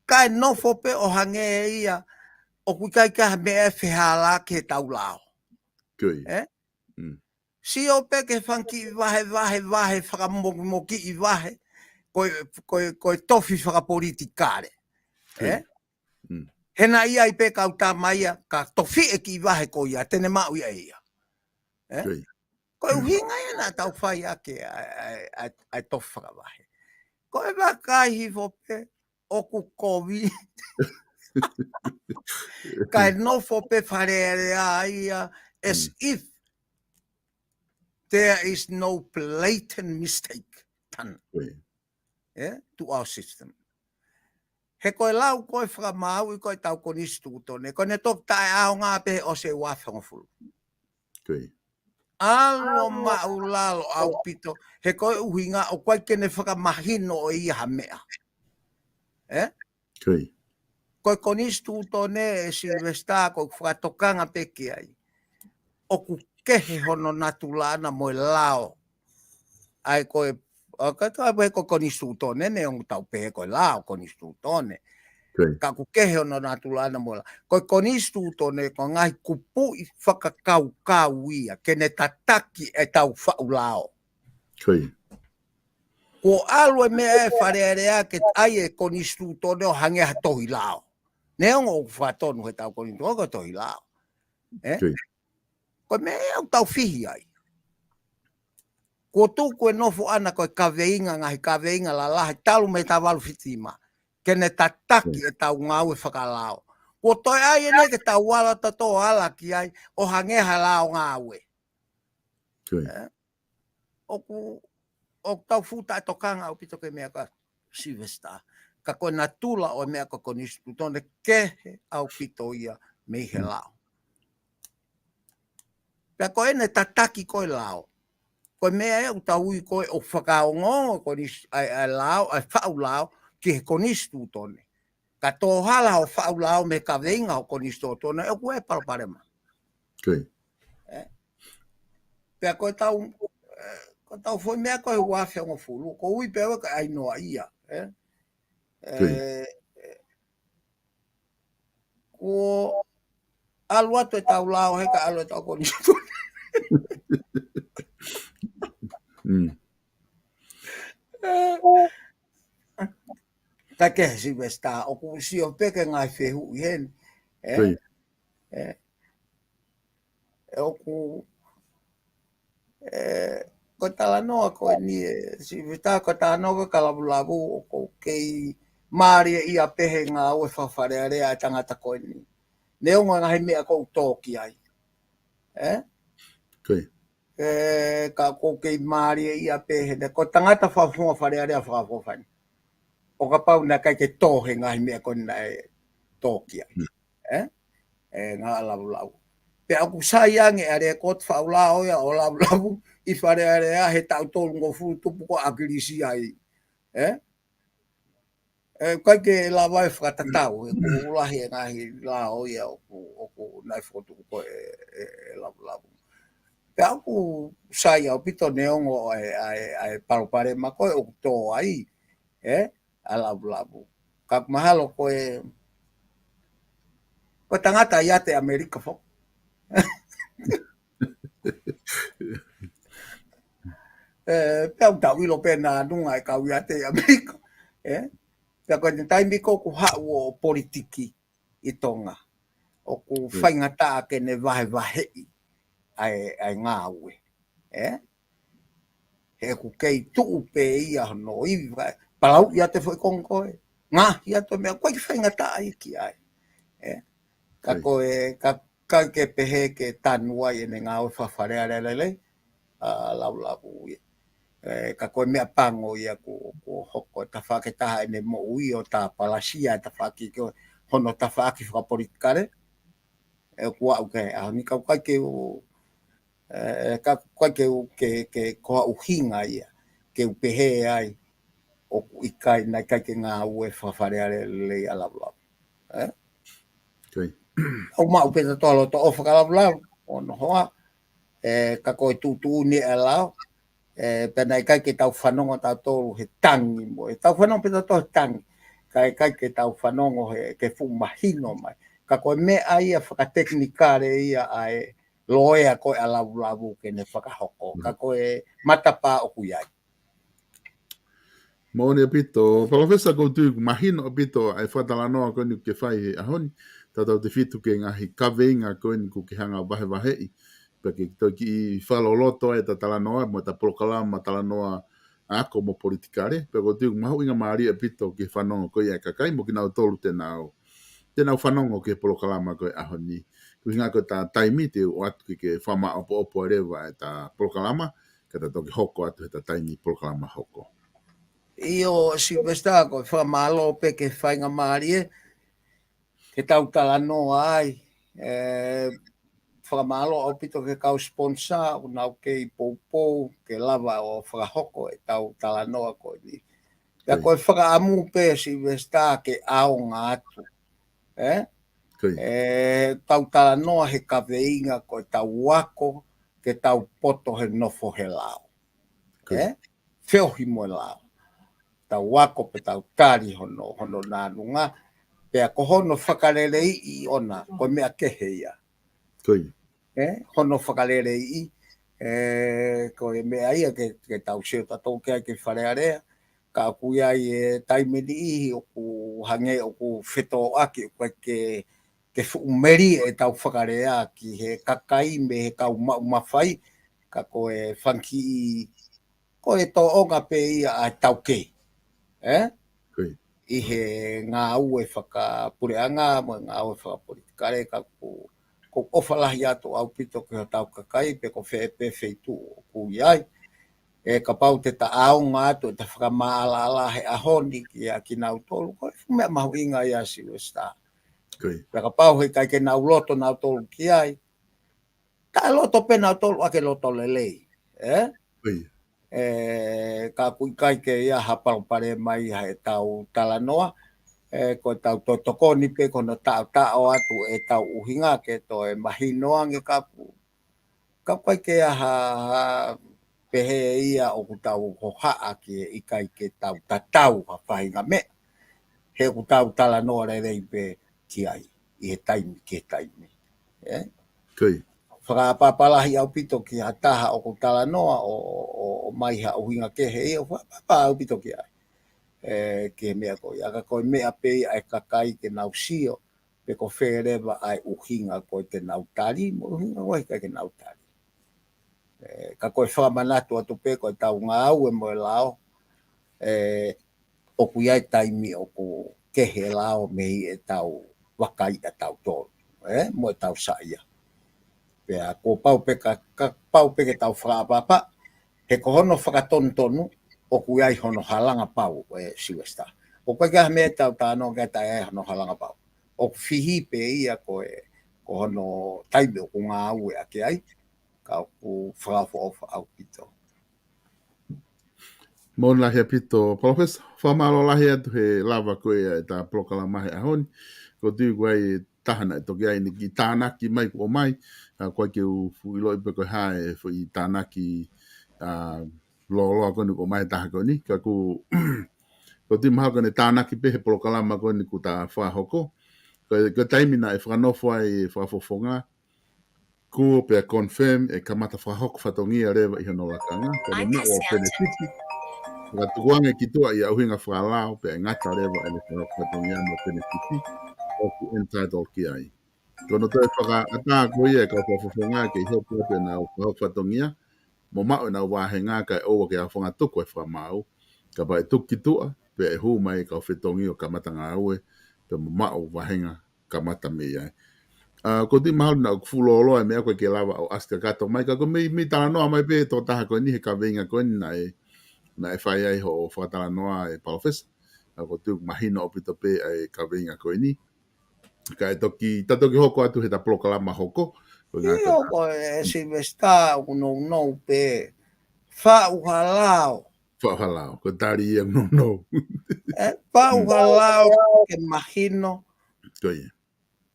Kae nofo pē ʻo hangē ia ʻoku ʻikai ke ʻi ai ha meʻa ʻe fehālā ki heʻetau lao. Ē? Sio pē ki he fanga kiʻi vahe, vahe, vahe, fakamomokiʻi vahe, ko e, ko e, ko e tofi fakapolitikale. Ē? He naʻe ʻi ai pē kau tama ia, ka tofi e kiʻi vahe ko ia, te ne maʻu ia ʻe ia. Ē? Ko e ʻuhinga ia naʻa tau fai ake ʻa e, ʻa e, ʻa e, ʻa e tofi fakavahe. Ko e vakai hifo pē, ʻoku kovi. Kae nofo pē Fale Alea ia, as if there is no blatant mistake done. Ē? To our system. He ko e lau ko e fakamāuʻi ko ʻetau konisitūtone, ko ʻene toki taʻeʻaonga pē he ʻosi e ua afe hongofulu. ʻAlu ʻo maʻulalo ʻaupito, he ko e ʻuhinga ʻoku ʻikai ke ne fakamahino ʻe ia ha meʻa. Ē? Ko e konisitūtone ē Sylvester, ko e fakatokanga pē ki ai. ʻOku kehe hono natula ʻana mo e lao. ʻA e ko e, ʻa e ka, ka, ko e konisitūtone, neongo ʻetau pehē ko e lao konisitūtone. Ka ʻoku kehe hono natula ʻana mo e lao. Ko e konisitūtone, ko e ngaahi kupuʻi fakakaukau ia, ke ne tataki ʻetau faʻu lao. Kuo ʻalu e meʻa ʻe Fale Alea ke ʻai e konisitūtone ʻo hangē ha tohi lao. Neongo ʻoku fakatonu heʻetau konisitūtone ko e tohi lao. Ē? Ko e meʻa ia ʻoku tau fihi ai. Kuo tuku e nofo ʻana ko e kaveinga, ngaahi kaveinga lalahi, talu mei he taha valu fitu nima. Ke ne tataki ʻetau ngāue fakalao. Kuo toe ʻai ʻene ke tau ala toto ala ki ai, ʻo hangē ha lao ngāue. Ē? ʻOku, ʻoku tau fuʻu taʻetokanga ʻaupito ki he meʻa ko ē Sylvester. Ka ko e natula ʻo e meʻa ko e konisitūtone kehe ʻaupito ia mei he lao. Pea ko ʻene tataki ko e lao. Ko e meʻa ē ʻoku tau ui ko e ʻoku fakaongoongo ko e nis-, ʻa e, ʻa e lao, ʻa e faʻu lao, ki he konisitūtone. Ka tō hala hoʻo faʻu lao mei he kaveinga hoʻo konisitūtone, ʻoku ʻi ai e palopalema. Ē? Pea ko ʻetau, ē, ko ʻetau foʻi meʻa ko e ua afe hongofulu, ko e ui pē ʻe au ko e ʻai noa ia, ē? Ē, ē, kuo ʻalu atu ʻetau lao he ka ʻalu ʻetau konisitūtone. Ka ke Sylvester, ʻoku sio pē ki he ngaahi fehuʻi heni. Ē? Ē? ʻOku, ē, ko e talanoa ko eni ē, Sylvester, ko e talanoa ko e ka lavulavu ʻoku kei mālie ia pē he ngāue faka-Fale Alea e tangata ko eni. Neongo e ngaahi meʻa ʻoku tō ki ai. Ē? Ē, ka ʻoku kei mālie ia pē he ne, ko e tangata fakafofonga Fale Alea fakafofonga. ʻO kapau naʻe ʻikai ke tō he ngaahi meʻa ko eni naʻe tō ki ai. Ē? Ē, ngaahi lavulavu. Pea ʻoku sai ange ʻa e lēkooti faʻu lao ia ʻo lavulavu ʻi Fale Alea he taʻu tolungofulu tupu ko ʻAkilisi ai. Ē? Ē, ʻikai ke lava e fakatatau, he ʻoku lahi e ngaahi lao ia ʻoku, ʻoku nau fokotuʻu ko e, e, e lavulavu. Pea ʻoku sai ʻaupito neongo ʻa e, ʻa e, ʻa e palopalema ko ē ʻoku tō ai, ē, ʻa e lavulavu. Ka ʻoku mahalo ko e, ko e tangata ia ʻi ʻAmelika foki. Ē, pea ʻoku tau ʻilo pē naʻa nunga e kau ʻi ʻAmelika. Ē? Pea ko e taimi ko ē ʻoku haʻu ʻo politiki ʻi Tonga. ʻoku faingataʻa ke ne vahevaheʻi ʻa e, ʻa e ngāue. Ē? He ʻoku kei tuʻu pē ia hono ivi, palauʻi atu e foʻi konga ko ē. Ngaohi atu e meʻa, ʻoku ʻikai ke faingataʻa ia ki ai. Ē? Ka ko e, ka, ka ke pehē ke tanu ai ʻene ngāue fakafalealea lelei, ʻa Lavulavu ia. Ē, ka ko e meʻa pango ia kuo, kuo hoko e tafaʻaki ʻe taha ʻene moʻui ʻo tāpalasia e tafaʻaki ko hono tafaʻaki fakapolitikale. Ē, kuo aʻu ki he ʻaho ni ka ʻoku ʻikai ke u, ē, ka ʻoku ʻikai ke u, ke, ke ko ha ʻuhinga ia ke u pehē ai ʻoku ʻikai, naʻe ʻikai ke ngāue fakafalealea lelei ʻa Lavulavu. Ē? ʻOku maʻu pē ʻa e loto ʻofa kia Lavulavu, ʻo hono hoa, ē, ka ko e tuʻutuʻuni ʻa e lao, ē, pea naʻe ʻikai ke tau fanongo tautolu he tangi mo, ʻe tau fanongo pē tautolu he tangi, ka ʻikai ke tau fanongo he, ke fuʻu mahino mai. Ka ko e meʻa ia fakatekinikale ia ʻa e loea ko ē ʻa Lavulavu ke ne fakahoko. Ka ko e matapā ʻoku ʻi ai. Moʻoni ʻaupito, Palōfesa, ʻoku ou tui ʻoku mahino ʻaupito ʻa e fakatalanoa ko eni ʻoku ke fai he ʻaho ni, tautautefito ki he ngaahi kaveinga ko eni ʻoku ke hanga vahevaheʻi, pea ke toe kiʻi fakaloloto ʻa e talanoa mo e polokalama talanoa ako mo politikale, pea ʻoku ou tui ʻoku mahuʻinga mālie ʻaupito ki he fanongo ko ia ʻa e kakai mo kinautolu te nau, te nau fanongo ki he polokalama ko e ʻaho ni. Ko e ʻuhinga ko e taimi te u ʻoatu ke ke fakamāʻopoʻopo leva ʻa e polokalama, ka ta toki hoko atu he taimi polokalama hoko. ʻIo, Silivesitā, ko e fakamālō pē ki he faingamālie ke tau talanoa ai. Ē, fakamālō ʻaupito ki he kau sponsor, ʻoku nau kei poupou ke lava ʻo fakahoko ʻetau talanoa ko eni. Pea ko e fakaʻamu pē, Silivesitā, ke ʻaonga atu. Ē? Ē, tau talanoa he kaveinga ko e tau ako, ke tau poto he nofo he lao. Ē? Feohi mo e lao. Tau ako pea tau tali hono, hono nānunga. Pea ko hono fakaleleiʻi ʻona, ko e meʻa kehe ia. Ē? Hono fakaleleiʻi, ē, ko e meʻa ia ke, ke tau sio tautolu ki ai ki Fale Alea. Ka ʻoku ʻi ai e taimi ʻe niʻihi ʻoku hangē ʻoku fetōʻaki, ʻoku ʻikai ke, ke fuʻu melie ʻetau fakalea ki he kakai mei he kau maʻu mafai, ka ko e fanga kiʻi, ko e tōʻonga pē ia ʻa e taukei. Ē? ʻI he ngāue fakapuleʻanga mo e ngāue fakapolitikale, ka ʻoku, ʻoku ou ʻofa lahi atu ʻaupito ki hotau kakai pe ko fē pē feituʻu ʻoku ʻi ai. Ē, kapau te ta ʻaonga atu, ʻe ta fakamaʻalaʻala he ʻaho ni kia kinautolu, ko e fuʻu meʻa mahuʻinga ia, Silivesitā. Pea kapau he ʻikai ke nau loto nautolu ki ai, ta loto pē nautolu ʻaki e loto lelei. Ē? Ē, ka ʻoku ʻikai ke ʻi ai ha palopalema ia heʻetau talanoa. Ē, ko ʻetau toe tokoni pē ko hono taʻotaʻo atu ʻetau ʻuhinga ke toe mahino ange ka ʻoku, ka ʻoku ʻikai ke ʻi ai ha, ha pehē ia ʻoku tau hohaʻa ki he ʻikai ke tau tatau ha faʻahinga meʻa. He ʻoku tau talanoa lelei pē ki ai, ʻi he taimi ki he taimi. Ē? Fakaʻapaʻapa lahi ʻaupito ki ha taha ʻoku talanoa ʻo, ʻo, ʻomai ha ʻuhinga kehe ia, ʻoku fakaʻapaʻapa ʻaupito ki ai. Ē, ki he meʻa ko ia, ka ko e meʻa pē ia ʻa e kakai ke nau sio, pe ko fē leva ʻa e ʻuhinga ko ē te nau tali, mo e ʻuhinga ko ē ʻikai ke nau tali. Ē, ka ko e fakamanatu atu pē ko ʻetau ngāue mo e lao, ē, ʻoku ʻi ai e taimi ʻoku kehe e lao mei heʻetau vakai ʻatautolu, ē, mo ʻetau saiʻia. Pea kuo pau pē ka, ka pau pē ke tau fakaʻapaʻapa, he ko hono fakatonutonu, ʻoku ʻi ai hono halanga pau, ē, Silivesitā. ʻOku ʻikai ke ʻi ai ha meʻa ʻe tau talanoa ki ai taʻe ʻi ai hono halanga pau. ʻOku fihi pē ia ko e, ko hono taimi ʻoku ngāueʻaki ai, ka ʻoku fakaʻofoʻofa ʻaupito. Moʻoni lahi ʻaupito, Palōfesa, fakamālō lahi atu he lava ko ē ʻa ʻeta polokalama he ʻaho ni. ʻOku ou tui ʻoku ʻi ai e taha naʻe toki ʻi ai ʻene kiʻi tānaki mai kuo ʻomai, ʻa, ʻoku ʻikai ke u fuʻu ʻiloʻi pe ko e hā e foʻi tānaki, ʻa, lōloa ko eni kuo ʻomai he taha ko eni, ka ʻoku, ʻoku ou tui mahalo ko ʻene tānaki pē he polokalama ko eni kuo ta fakahoko. Ko e, ko e taimi naʻe fakanofo ai e fakafofonga, kuo pea confirm ʻe kamata fakahoko fatongia leva ʻi hono lakanga, ko ʻene maʻu ʻa e penefiti. Ka tukuange ki tuʻa ʻi he ʻuhinga fakalao pea ʻe ngata leva ʻene fakahoko fatongia mo e penefiti ʻoku entitled ki ai. Ko hono toe fakaʻatā ko ia e kau fakafofonga ke ʻi hopo atu ʻenau fakahoko fatongia, mo maʻu ʻenau vāhenga kae ʻoua ke ʻafonga tuku e fakamaau, kapau ʻe tuku ki tuʻa, pea ʻe hū mai e kau fetongi ʻo kamata ngāue, pea mo maʻu vāhenga kamata mei ai. ʻA, ko e tui mahalo naʻa ku fuʻu lōloa e meʻa ko ē ke lava ʻo ʻasi kakato mai, ka ko e meʻa, meʻa talanoa mai pē tō taha ko eni he kaveinga ko eni naʻe, naʻe fai ai hoʻo fakatalanoa ʻe Palōfesa. ʻA, ko e tui mahino ʻaupito pē ʻa e kaveinga ko eni. Kae toki, ta toki hoko atu he ta polokalama hoko. Ko e ngata ʻIo, ko e Sylvester, ʻoku nounou pē. Faʻu ha lao. Faʻu ha lao, ko e tali ia ʻoku nounou. ʻE, faʻu ha lao ke mahino. Ko ia.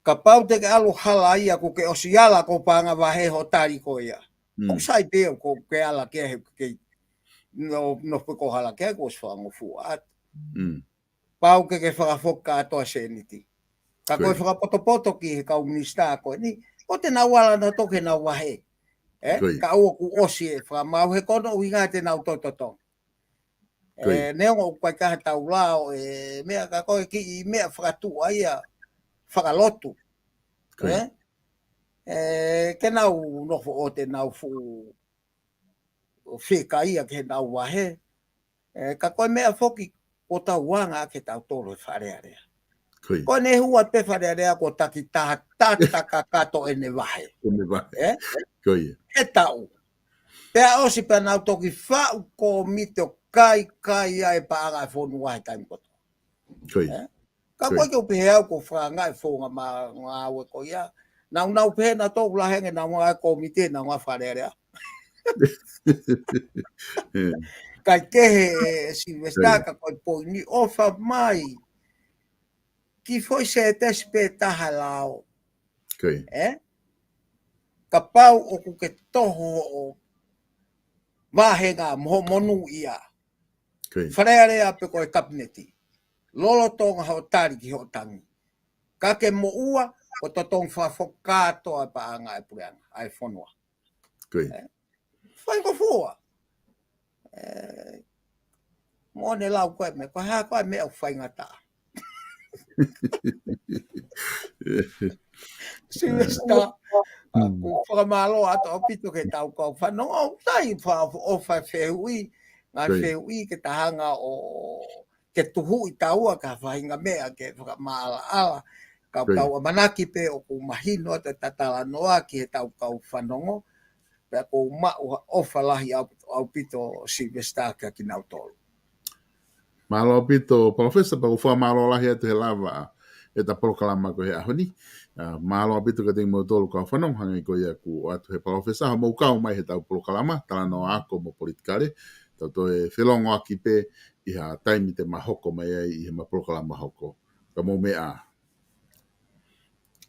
Kapau te ke ʻalu hala ia ʻoku ke ʻosi ala ko e paʻanga vahe hoʻo tali ko ia. Mm. ʻOku sai pē ʻoku ke ala ke he ke no, no pe ko hala ke ko e ʻosi fakangofua atu. Mm. Pau ke ke fakafoki kātoa sēniti. Ka ko e Ko ia. fakapotopoto ki he kau minisitā ko eni, ʻoku te nau ala nautolu ke nau vahe. ʻE, Ko ia. ka ʻoku ʻosi e fakamaau he ko hono ʻuhinga te nau tototo. Ko ia. ʻE, neongo ʻoku ʻikai ke ha tau lao, ʻe, meʻa ka ko e kiʻi meʻa fakatuʻa ia, fakalotu. Ko ia. ʻE, ʻe, ke nau nofo ʻo te nau fuʻu fika ia ke nau vahe. ʻE, ka ko e meʻa foki ko tau anga ke tau tolo e Fale Alea. Ko ia. Ko ʻene hua pē Fale Alea ko taki taha tata kakato ʻene vahe. ʻEne vahe. ʻE? Ko ia. He taʻu. Pea ʻosi pea nau toki faʻu kōmiti ʻo kai, kai ai paʻanga e fonua he taimi kotoa. Ko ia. ʻE? Ka Ko ia. ko e ke u pehē au ko e fanga e fonga ma ngāue ko ia. Nau nau pehē nautolu lahenga nau ngā kōmiti nau ngā Fale Alea. ʻE. Kai kehe e Sylvester Ko ia. ka ko e poini ʻofa mai. Ki foʻi sētesi pē taha lao. Ko ia. ʻE? Kapau ʻoku ke toho hoʻo vāhenga mo hoʻo monūʻia. Ko ia. Fale Alea pe ko e kapineti. Lolotonga hoʻo tali ki hoʻo tangi. Ka ke moʻua, ʻoku totongi fakafoki kātoa e paʻanga e puleʻanga, ʻa e fonua. Ko ia. ʻE? Faingofua. ʻE, mo ʻene lau ko e meʻa, ko e hā ko e meʻa ʻoku faingataʻa. Sylvester, Mm. ʻoku fakamālō atu ʻaupito ke tau kau fanongo, ʻoku sai fa-, ʻofa fehuʻi, ngaahi Ko ia. fehuʻi ke ta hanga ʻo ke tuhuʻi taua ki ha faʻahinga meʻa ke fakamaʻalaʻala. Ka Ko ia. tau ʻamanaki pē ʻoku mahino atu e ta talanoa ki he tau kau fanongo. Pea ʻoku ou maʻu ha ʻofa lahi ʻau-, ʻaupito Sylvester kia kinautolu. Mālō ʻaupito, Palōfesa, pea ʻoku ou fakamālō lahi atu he lava e ta polokalama ko e he ʻaho ni. ʻA, mālō ʻaupito kiate kimoutolu kau fanongo hangē ko ia kuo ʻoatu he Palōfesa, hoʻomou kau mai he tau polokalama, talanoa ako mo politikale, tau toe felongoaki pē ʻi ha taimi te ma hoko mai ai ʻi he ma polokalama hoko. Ka mou meʻa ā.